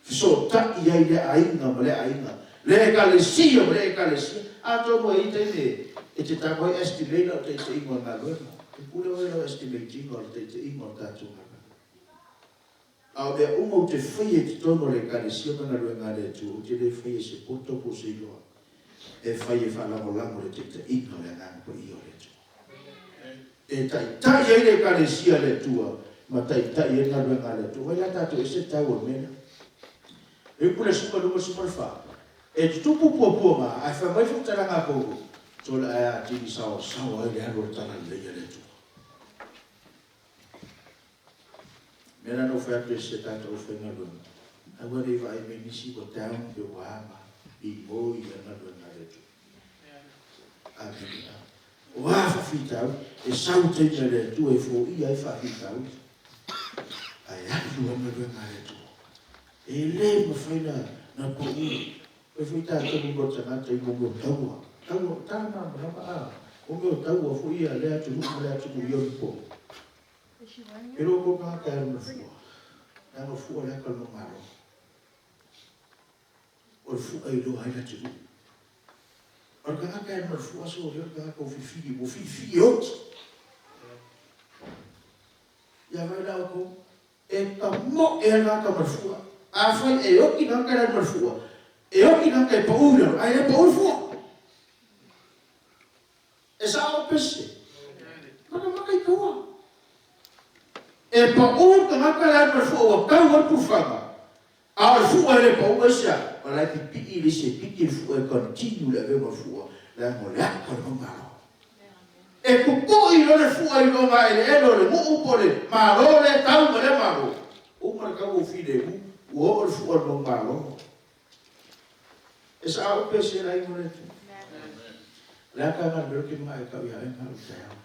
Fesootai ai lea aiga ma lea aiga, lea ekalesia ma lea ekalesia. Atonu e i ai taimi e te tago ai estimate lau taitaiga o le galuega. E pule oe i lau estimate-ina o le taitaiga o le tatou galuega. A o mea uma ou te faia i totonu o le Ekalesia ma galuega a le Atua, ou te le faia i se poto po o se iloa, e fai e faalagolago le taitaiga o le Agaga Paia o le Atua. E taitai ai le Ekalesia a le Atua ma taitai ai le galuega a le Atua. Vaai la tatou ese le taua o le mea lea. E upu i le 15, 14, E tutupu puapuaga, ae fai mai le faamatalaga a Paulo, Sole ae atili saoasaoa ai le alu o le talalelei a le Atua. Mea la na ou fai atu e se tatou aufaigaluega. Aua le vaai mai nisi ua down pe ua ama i mo i le galuega a le Atua. Amene. O a faafitauli, e sau taimi a le Atua e foia ai faafitauli, ae alu ai galuega a le Atua. E le mafai na pau. Fai foi tatou mo tagata i mo taua. Taua, tala malamalama a. O mea o taua foi ia lea atunuu ma lea atunuu i ona po. E loo ko tagata e alu ma le fua. Leaga o le fua le aka o le malo. O le fua e iloa ai le atunuu. O le tagata e alu ma le fua so o le tagata ua filifili, ua filifili e oti. Ia vai la outou. E tamoe ai le tagata ma le fua. Afai e oti le tagata e alu ma le fua, e oti le tagata e pau i lalo, ae le pau le fua. E sao pese. Matamata i taua. E pau le tagata le alu ma le fua ua tau ai le pulufaga, a o le fua e le pau aisea? O la e pipii le isi e piki le fua e continue le avega o le fua, leaga o le ata o le mau malo. E pupui loa le fua i luga eleele o le nuu po o le malo lea e tau ma lea malo. Uma le tau ua filemu, ua oo le fua i le mau malo. E sao pe se lai mo le Atua. O le a ka galuega ke mga e kau ia e ngalu taeao.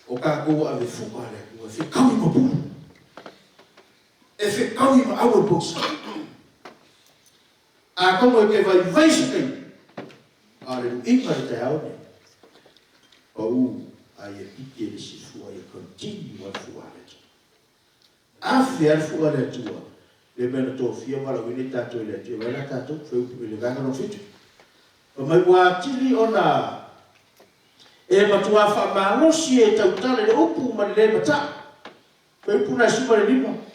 O kākou ua ave fua a le Atua e fekaui ma pulu. E fekaui ma au o le poisa. Atonu e te vaivai se taimi, a o le luiga i le taeao nei, pau a ia piki e le isi fua ia continue a le fua a le Atua. Afe a le fua a le Atua le mea na tofia ma valaauina i tatou e le Atua, e vaai la tatou, fai upu i le vaega lona 7. Fai mai ua atili ona e matuā faamalosi e tautala i le upu ma le le mata'a. Fai upu na e 15.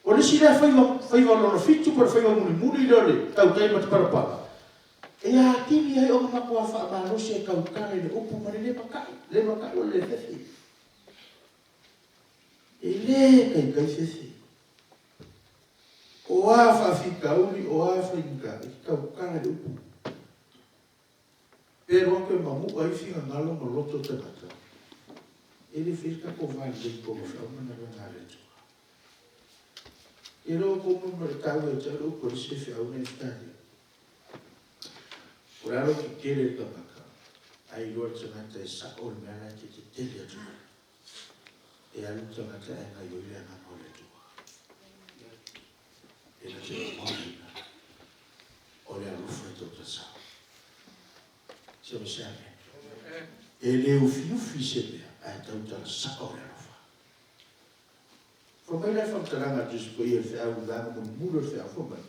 O le isi lea faiva, faiva lona fitu po o le faiva mulimuli lea o le tautai matapalapala, e atili ai ona matuā faamalosi e tautala i le upu ma le le mata'i, le mata'i o le le fefe. E le taitai fefe. O a faafitauli, o a faigata, e te tautala i le upu. Pe loa toe mamu'a ai finagalo ma loto o tagata, e le fai le tatou va lelei i totonu o feau ma galuega a le Atua. E le o outou mo le taua ia te au le upu a le isi faifeau nei Efatali. O le a lou tetele i le tagata, ae iloa le tagata e sa'o le mea la e te tetele atu ai. E alu le tagata ae gaioi le agaga o le Atua. E na te lagona o le alofa i tou tasau. Se ma se ame. E le ufiufi se mea, ae tautala sa'o le alofa. Fai mai la le faamatalaga a le Tusi Paia i le feau i le vaega mulimuli o le feau, fai mai,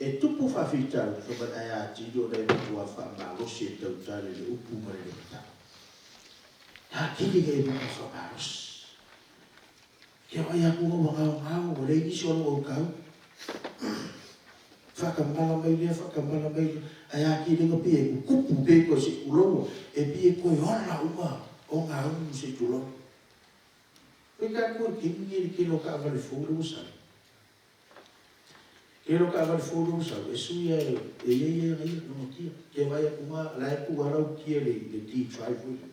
E tupu faafitauli, fai mai, ae atili ona e matua faamalosi e tautala i le upu ma le lematau. Atili e matua faamalosi. Ke vaai atu ua gaogao, ua leai nisi o lou autau. Faatamala mai lea, faatamala mai lea, ae atili ai na pei e tutupu pei toe se i tulou, e pei e toe ola uma o gaumu se i tulou. Fai tatou i le taimi lenei i le tele o taavale fou lea ua sau. Tele o taavale fou lea ua sau, e sui lava e ia ia ana ia, lona kia. Ke vaai atu nga, la e tu lava lau kia i le D-drive foi lea.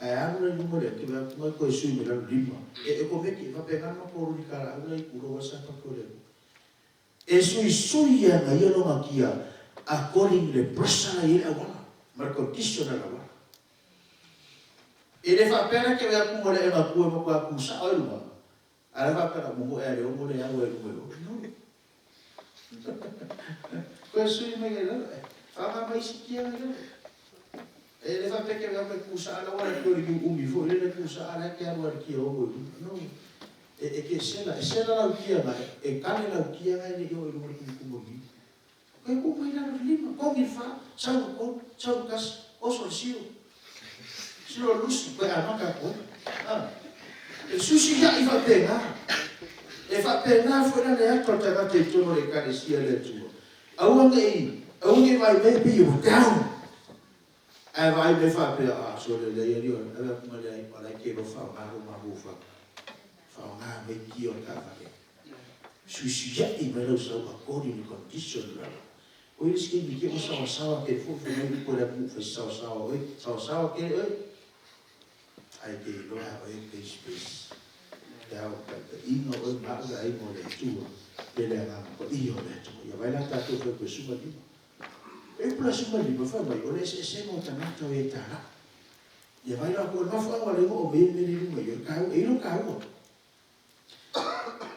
Ae alu la i luma o le ke vaai atu nga toe sui mai lalo lima. E otometi, e faapena le matou loli talaaga i tulou lava Sapatu o le Atua. E suisui ana ia lona kia according i le pressure la i ai le auala ma le condition o le auala. E le faapea la ke vaai atu ma le aega tua e matua tu sao ai luga, ae la faapea la momoe a le ono le au ai luga i o. No. Toe sui mai ai lalo, faaaoga mai isi kia nai lalo. E le faapea ke vaai atu e tu sao le auala pei o le niu umi foi lele tu sao la e te alu a le kia ono i luga. No. E, e te sela, e sela lau kia na, e kale lau kia na e le i oo i luga o le tumutumu o le niu. Toe tuu mai lalo le lima, togi le fa, sau le tolu, sau le tasi, oso le sio. Sio le lusi, toe amata atu ai. A, e susia'i faapena. E faapena foi la le ata o le tagata i totonu o le Ekalesia a le Atua. Aua ne i, aua ne i vaai mai pei ua down. Ae vaai mai faapea, a, sole leai alii, ave atu ma leai, o la e te iloa faaaoga lou mafaufau. Faaaoga mai kia o le taavale. Suisuia'i mai lau sau according to condition o lalo. O i le isi taimi te ua saoasaoa tele foi fai mai upu a le atunuu fai saoasaoa oe, saoasaoa tele oe. Ae te iloa a oe e space. e ao taitaiga oe ma au le aiga o le Atua pe le Agaga Paia o le Atua. Ia vaai la tatou fai koe suma lima. E upu la suma lima fai mai o le eseesega o tagata o e talai. Ia vaai la ko le mafuaaga o le igoa o mea mea le luga i o le kaua e i lo kaua.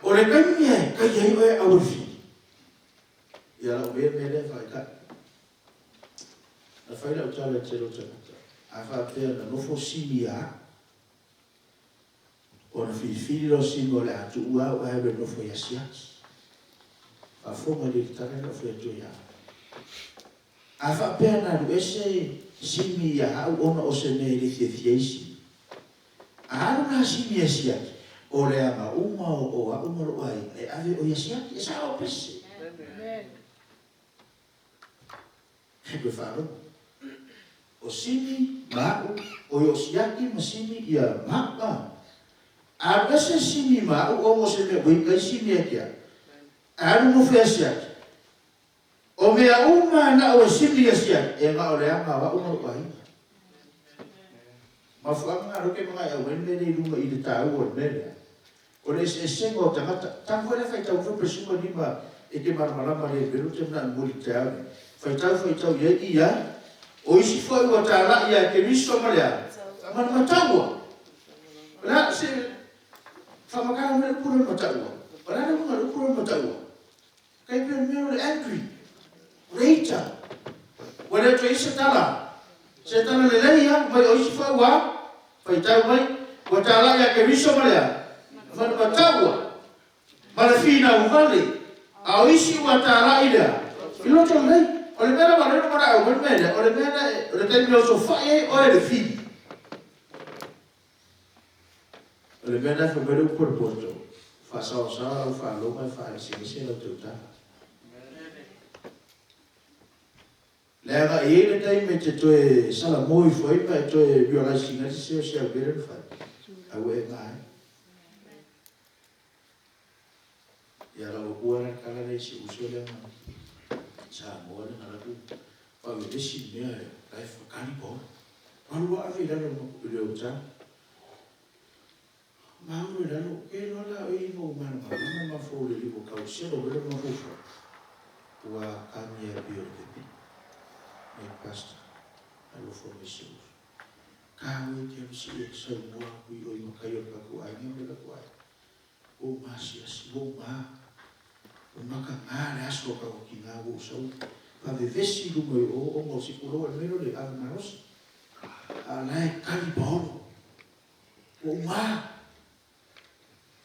O le taimi e kai ai oe au e fili. Ia lau mea mea lea faaitai. Na fai lau tala i tele o tagata. A faapea na nofo simi ia au. Ona filifili loa simi o le a tuua au ae alu e nofo i Asiati. Faafofoga i le tala lea o fai atu ai ia au. A faapea na alu ese Simi ia au ona o se mea e le fiafia ai Simi. A alu la Simi i Asiati, o le aga uma o au ma lou aiga e ave o i Asiati, e sao pese. He koe faalogo. O Simi ma a'u, oi o Siaki ma Simi ia ma a'u a. Alu ese Simi ma a'u ona o se mea ua i Simi ia te a'u. Alu nofo ia Siaki. O mea uma na a'u e Simi ia Siaki, e na o le aga o a'u ma lo'u aiga. Mafuaaga na loke ma ngai au ai mea nei i luga i le taua o le mea lea. O le eseesega o tagata. Tau foi lea faitau foi presuma lima e te malamalama le mea lea ou te manao e momoli i le taeao nei. Faitau faitau i ai ia, o isi foi ua talai ia Keriso ma le a? Ma le mataua. O le a se faamatala mai le upu lea o le mataua? O le a le uiga o le upu lea o le mataua? Tai pei o le mea o le angry, o le ita. Ua le toe i ai se tala, se tala lelei a, mai o isi foi ua faitau mai, ua talai ia Keriso ma le a? Ma le mataua, ma le finau vale, a o isi ua talai i le a? I loto lelei. O le mea lava lea na manao mai le mea lea, o le mea lea, o le taimi e osofai ai oe e le fili. O le mea lena e fai mai le upu a le poto, Faasaoasaoa lau faaloga e faaeseese lau tautala. Leaga e i ai le taimi e te toe salamo ifo ai ma e toe realize ina ai se seo se au mea lea na fai, a ua e gā ai. Ia lau akua la le tala lea i si uso lea na Samoa lea na alu atu faavevesi le mea la e kali paolo. Alu loa ave i lalo i le hotel. Maua i lalo, ke loa la o i mo malamalama ma fou le liu o kau selo wele ma fou fou. Ua kami e pio le pepe. Mai pastor, alofa mai si uso. Ka ue te alu si e sau mua aku i oi makai o le kakou aiga me lako ai. Ua ou maasiasi, ua ou ma, ua makaga le aso o kau kina ua ou sau faavevesi i luma i o ona o si pulou a le mea lea o le ave malosi. A o la e kali paolo. Ua ou ma.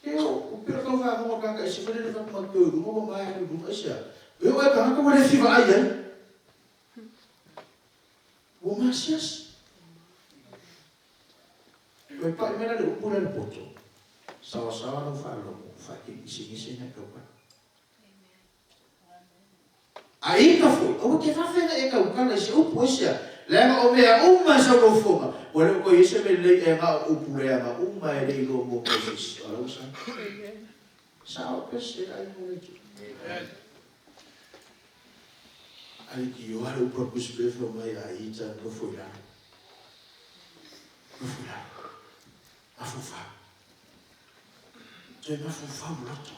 E o, o pei o le tau faalogo a tagata ese foi lele fatu mai i luga ua ma e alu i luga, aisea? E oo lava i tagata ua le fia vaai ai. Ua maasiasi. Toe pai mai la le upu lea i le poto, saoasaoa lau faalogo, faakegiseigese nai taukala. A ita foi, aua te vave ona e taukala i se upu, aisea? Leaga o mea uma e sau lau fofoga, ua le o toe i ai se mea lelei e na o upu leaga uma e le iloa muamua e se isi. O lau sao. Sao pese le aiga o le Atua. Aitioa le upu a Tusi fai mai a ita nofo i lalo. Nofo i lalo. Mafaufau. Toe mafaufau loto.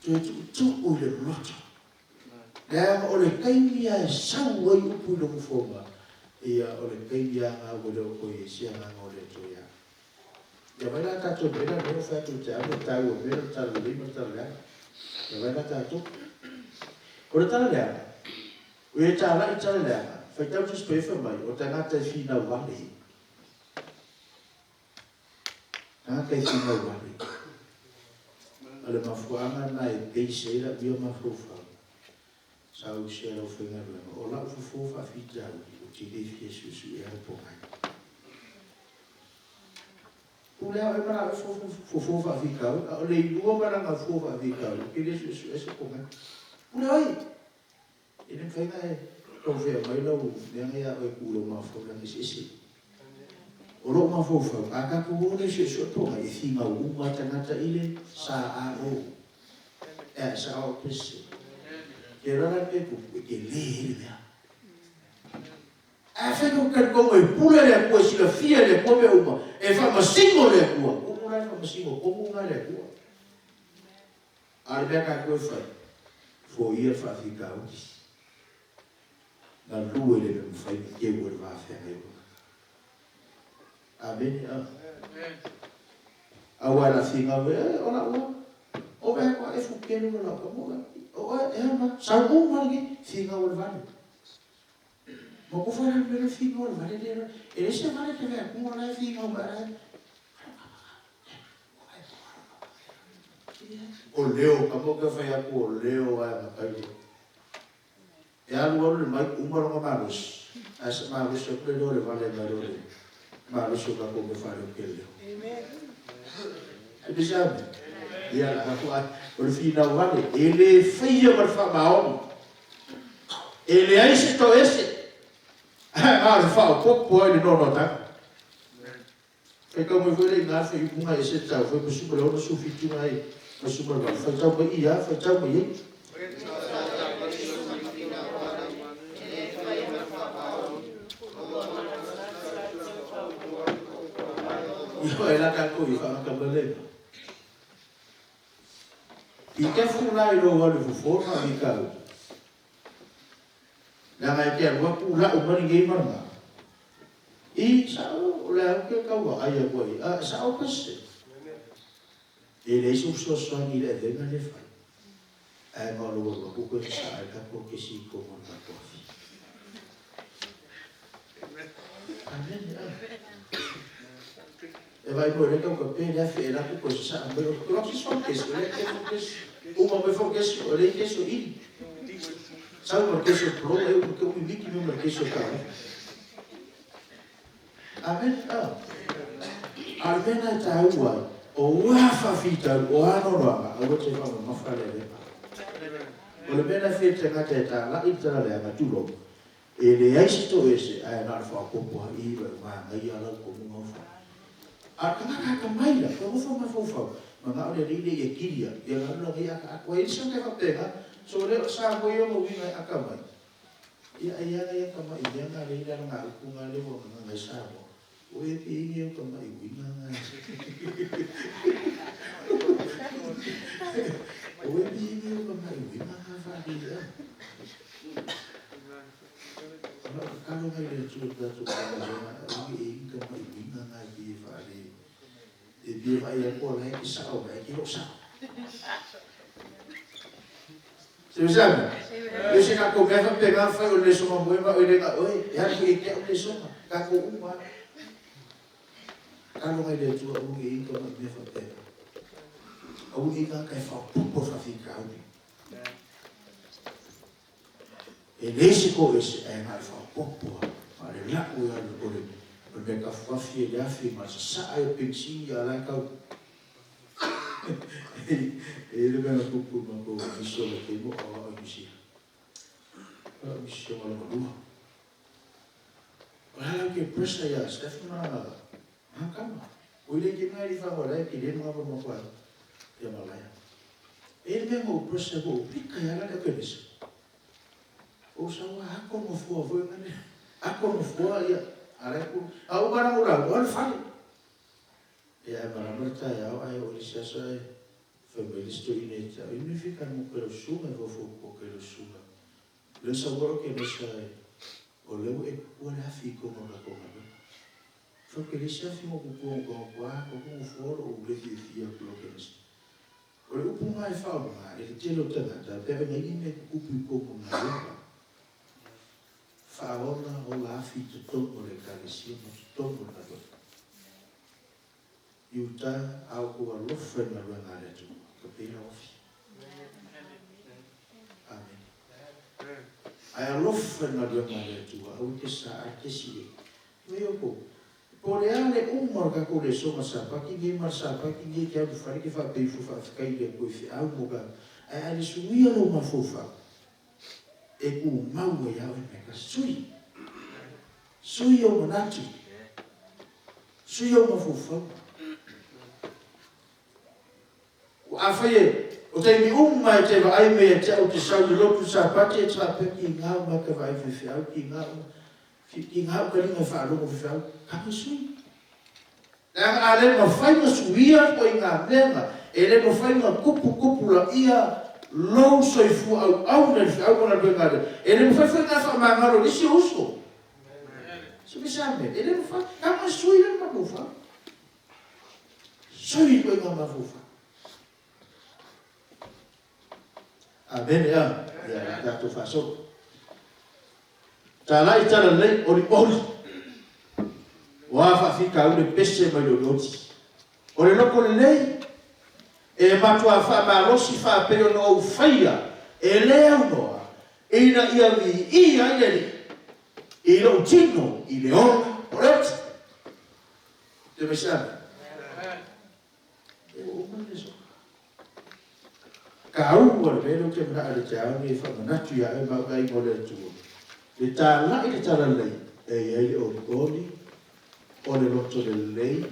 Toe tuutuu i le loto. Leaga o le taimi lava e sau ai upu i lou fofoga, ia o le taimi lava na ua le o toe i ai se agaga o le Atua ia oe. Ia vai la tatou mea la lea ua fai atu te ave taua mea le tala lelei ma le tala leaga. Ia vai la tatou. O le tala leaga, o e talai tala leaga, faitau Tusi Paia fai mai, o tagata e finau vale. Tagata e finau vale. O le mafuaaga na e base ai lau ia mafaufau, sa ou share lau faigaluega, o lau fofo faafitauli, ou te le fia suesuea le pogai. Pule a oe ma lau fofo faafitauli, a o le ilua ma lana fua faafitauli, ou te le suesuea se pogai. Pule oe! E le mafai ona e taufea mai lau mea na ia oe e tu i lou mafaufau leaga e eseese. O lou mafaufau, a tatou o lea e suesue pogai, e finau uma lava tagata i le sa-a-o. E sao pese. Ke la la le mea e tupu, e tele ai le mea. Ae afai tou te talitonu e pule le Atua, e silafia e le Atua mea uma, e faamasino le Atua, tuu la e faamasino. faamasino tonu lena i le Atua. A o le mea tatou e fai, foia le faafitauli, galue i le mea mafai ona teu ai le va feagai o tagata. Amene. Aua e lafiga au e, o lau a, o vea koa e fukelu ma lau ka mo o e ama, sau uma lenei, finau o le vale. Ma ko whare mea le finau o le vale le, e le se vale te vea kunga la e finau ma la e, o leo, ka mo ka whai aku o leo ai ma kai. E alu alu le mic uma lona malosi, ae se malosi atu le leo o le vale mai lo le malosi o tatou mea faaleo tele leo. Ae se ame? Ia la tatou ai, o le finau vale, e le faia ma le faamaoni. E leai se toese, ae na o le faaopoopo ai le noanoataga. Faitau mai foi le iga le fuaiupu e ese tau foi ma suma le 67 nai ma suma le 8. Faitau mai i a, faitau mai ai. Ioe la tatou i whaangata mai le iga. Be careful la i lou alu i fofo ma i kau. Leaga e te alu atu lau mai lenei ma lena. I sao o le au ke tau vaai atu ai, a e sao pe sese. E leai se fesoasoani i le avega lea e fai, ae na o lou alu atu koe sasaa ai le tatou kesi i totonu o le tatou afi. Amene. E vaai mo le tau kape le afi e laku koe sasaa mai o te loki so kesi, o le ke fo kesi. Uma mai fo kesi, o le kesi o ili. Sau ma le kesi o pologa e uma ke umi miki me ma le kesi o tau. Amen. A o le mea lena e taua ai, o a faafitauli, o a nonoaga, aua te faamamafa le avega. O le mea lena e fia tagata e talai le tala leaga, tulou, e leai se toese ae na o le faaopoopo lava i i manaia lau tonuga o fai. A o le tagata atamai la, toe nofo mafaufau, manao le alii lea ia kili atu, ia alu lana ia ata atu ai. E le se mea faapena, so le o le Samoa ia ona uiga e atamai. Ia ai ana ia tama'i mea na lea i lana upu na lea ua gagana ai Samoa. O e te ingi au tama'i uiga na. O e te ingi au tama'i uiga na whaariri au. O lau kakalo ngai le Atua i tatou Ekalesia, a ui e ingi tama'i uiga na e pie whaare. E pie whaai a koa lai ke sao mai, ke lo sao. Seve? E se ka ko mea whapena whai o le soma moe ma o le nga oe, e alu e te au le soma, ka ko uma. Kalo ngai le Atua au e ika mai mea whapena. Au e ika kai whapopo whawhikauri. E le se ko ese e ngai whapopo ma le lau e alu o le o le mea kafuafi e le afi ma sa saa e pensi a lai kau. E le mea na tupu ma ko miso le te mo o au misi. O misi o la malua. O la ke pressure ya Stephen ma ma kama. O ile ke ngai fa o la ke le ma ma kwa ya malaya. E le mea mo pressure ko pika ya la ke nisi. O sa wa ako mo fua fo ngane. Ako mo fua ya ara ku. A o bara ura o le fale. Ia e marama le taeao ae o le isi aso ae fai mai le isi toeaina ia te au, Inu fika mo koe lau susuga e fofo po koe lau susuga. O lea sau alo ke mesa e, o lea ua e kukua le afi i kona o tatou galuega. Fai ke le isi afi mo kukua mo kona kua, ko ku ngofua o lou le fiafia aku lau ke mesa. O le upu nga e whaonga e le tele o tangata, pe ave ngai ni mea kukupu i kona o galuega. Whaona o la afi i totonu o le ekalesia ma totonu o le galuega. I uta a o kou alofa i galuega a le Atua, ka pei lau afi. Amene. Ae alofa i galuega a le Atua, aua e te sa a te si e. Mai o kou. Po o le a le uma o le tatou lesoga Sapati nei ma le Sapati nei te alu fale te faapei ifo faafetai i le Atua i feau mo ka ae a le suia lou mafaufau e tumau ai lava oe mea tasi. Sui. Sui ou manatu. Sui ou mafaufau. Afai e, o taimi uma e te vaai mai ia te au te sau i le lotu Sapati e te faapea ki ngā uma ka vaai faifeau, ki ngā uma, ki ngā uka ringa e faalogo faifeau, ka me sui. Leaga a le mafai ona suia ituaiga mea na, e le mafai ona tuputupulaia lou soifua auauna i le feau ma galuega a le E le mafai foi ona faamagalo e le isi ou uso. Se mea a mea, e le mafai. Tago e sui le mafaufau. Sui ituaiga mafaufau. Amene a. Ia la tatou faasolo. Talai talalelei olioli. O a faafitauli e pese mai le olioli. O le loto lelei e matuā faamalosi faapei ona ou faia e le aunoa ina ia viia ai le Alii i lou tino i le ola o le oti. Te mai se ame. E ua uma le aso. Taua le mea lea ou te manao i le taeao lenei e faamanatu ia oe ma au aiga o le Atua, le talai le talalelei e i ai le olioli o le loto lelei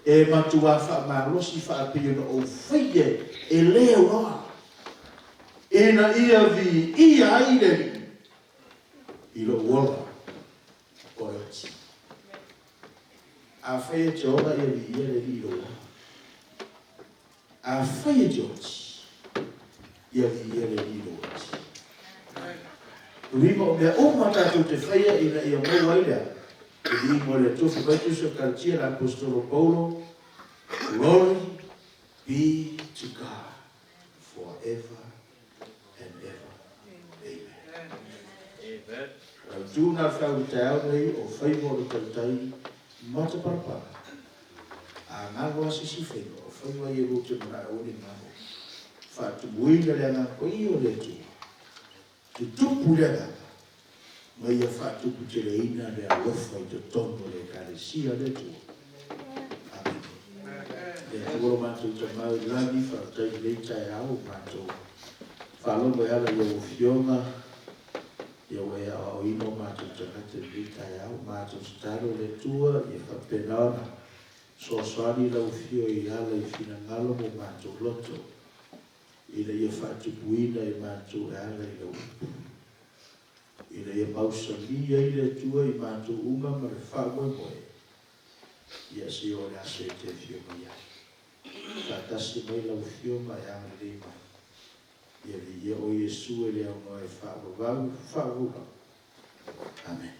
e matuā faamalosi faapei ona ou faia e le aunoa ina ia viia ai le Alii i lou ola o le oti. Afai e te ola ia viia le Alii i lou ola. Afai e te oti, ia viia le Alii i lou oti. Lima o mea uma tatou te faia ina ia maua ai le a? Le viiga o le Atua. Fai mai Tusi o Kalatia le Aposetolo Paulo, Glory be to God forever and ever. Amen. Lau tu na le feau i le taeao nei o faiva o le tautai mataparapara. A galo lava se isi faiva, o faiva ia lua te manao aua ne i galo. Faatumuina le Agaga Paia o le Atua, tutupu le Agaga, ma ia faatuputeleina le alofa i totonu o le Ekalesia a le Atua. Amene. Le Atua lo matou Tama i le lagi, faafetai i lenei taeao ua matou faalogo e ala i lau Afioga, ia ua e aoaoina o matou tagata i lenei taeao. Matou tatalo le Atua ia faapena ona Fesoasoani lau Afio i ala i finagalo mo matou loto, ina ia faatupuina e matou e ala i lau upu, ina ia mausali ai le Atua i matou uma ma le faamoemoe, ia se o le aso e te afio mai ai. Faatasi mai lau Afio ma e agalelei mai. Ia viia oe Iesu e le aunoa e faavavau, faavavau lava. Amene.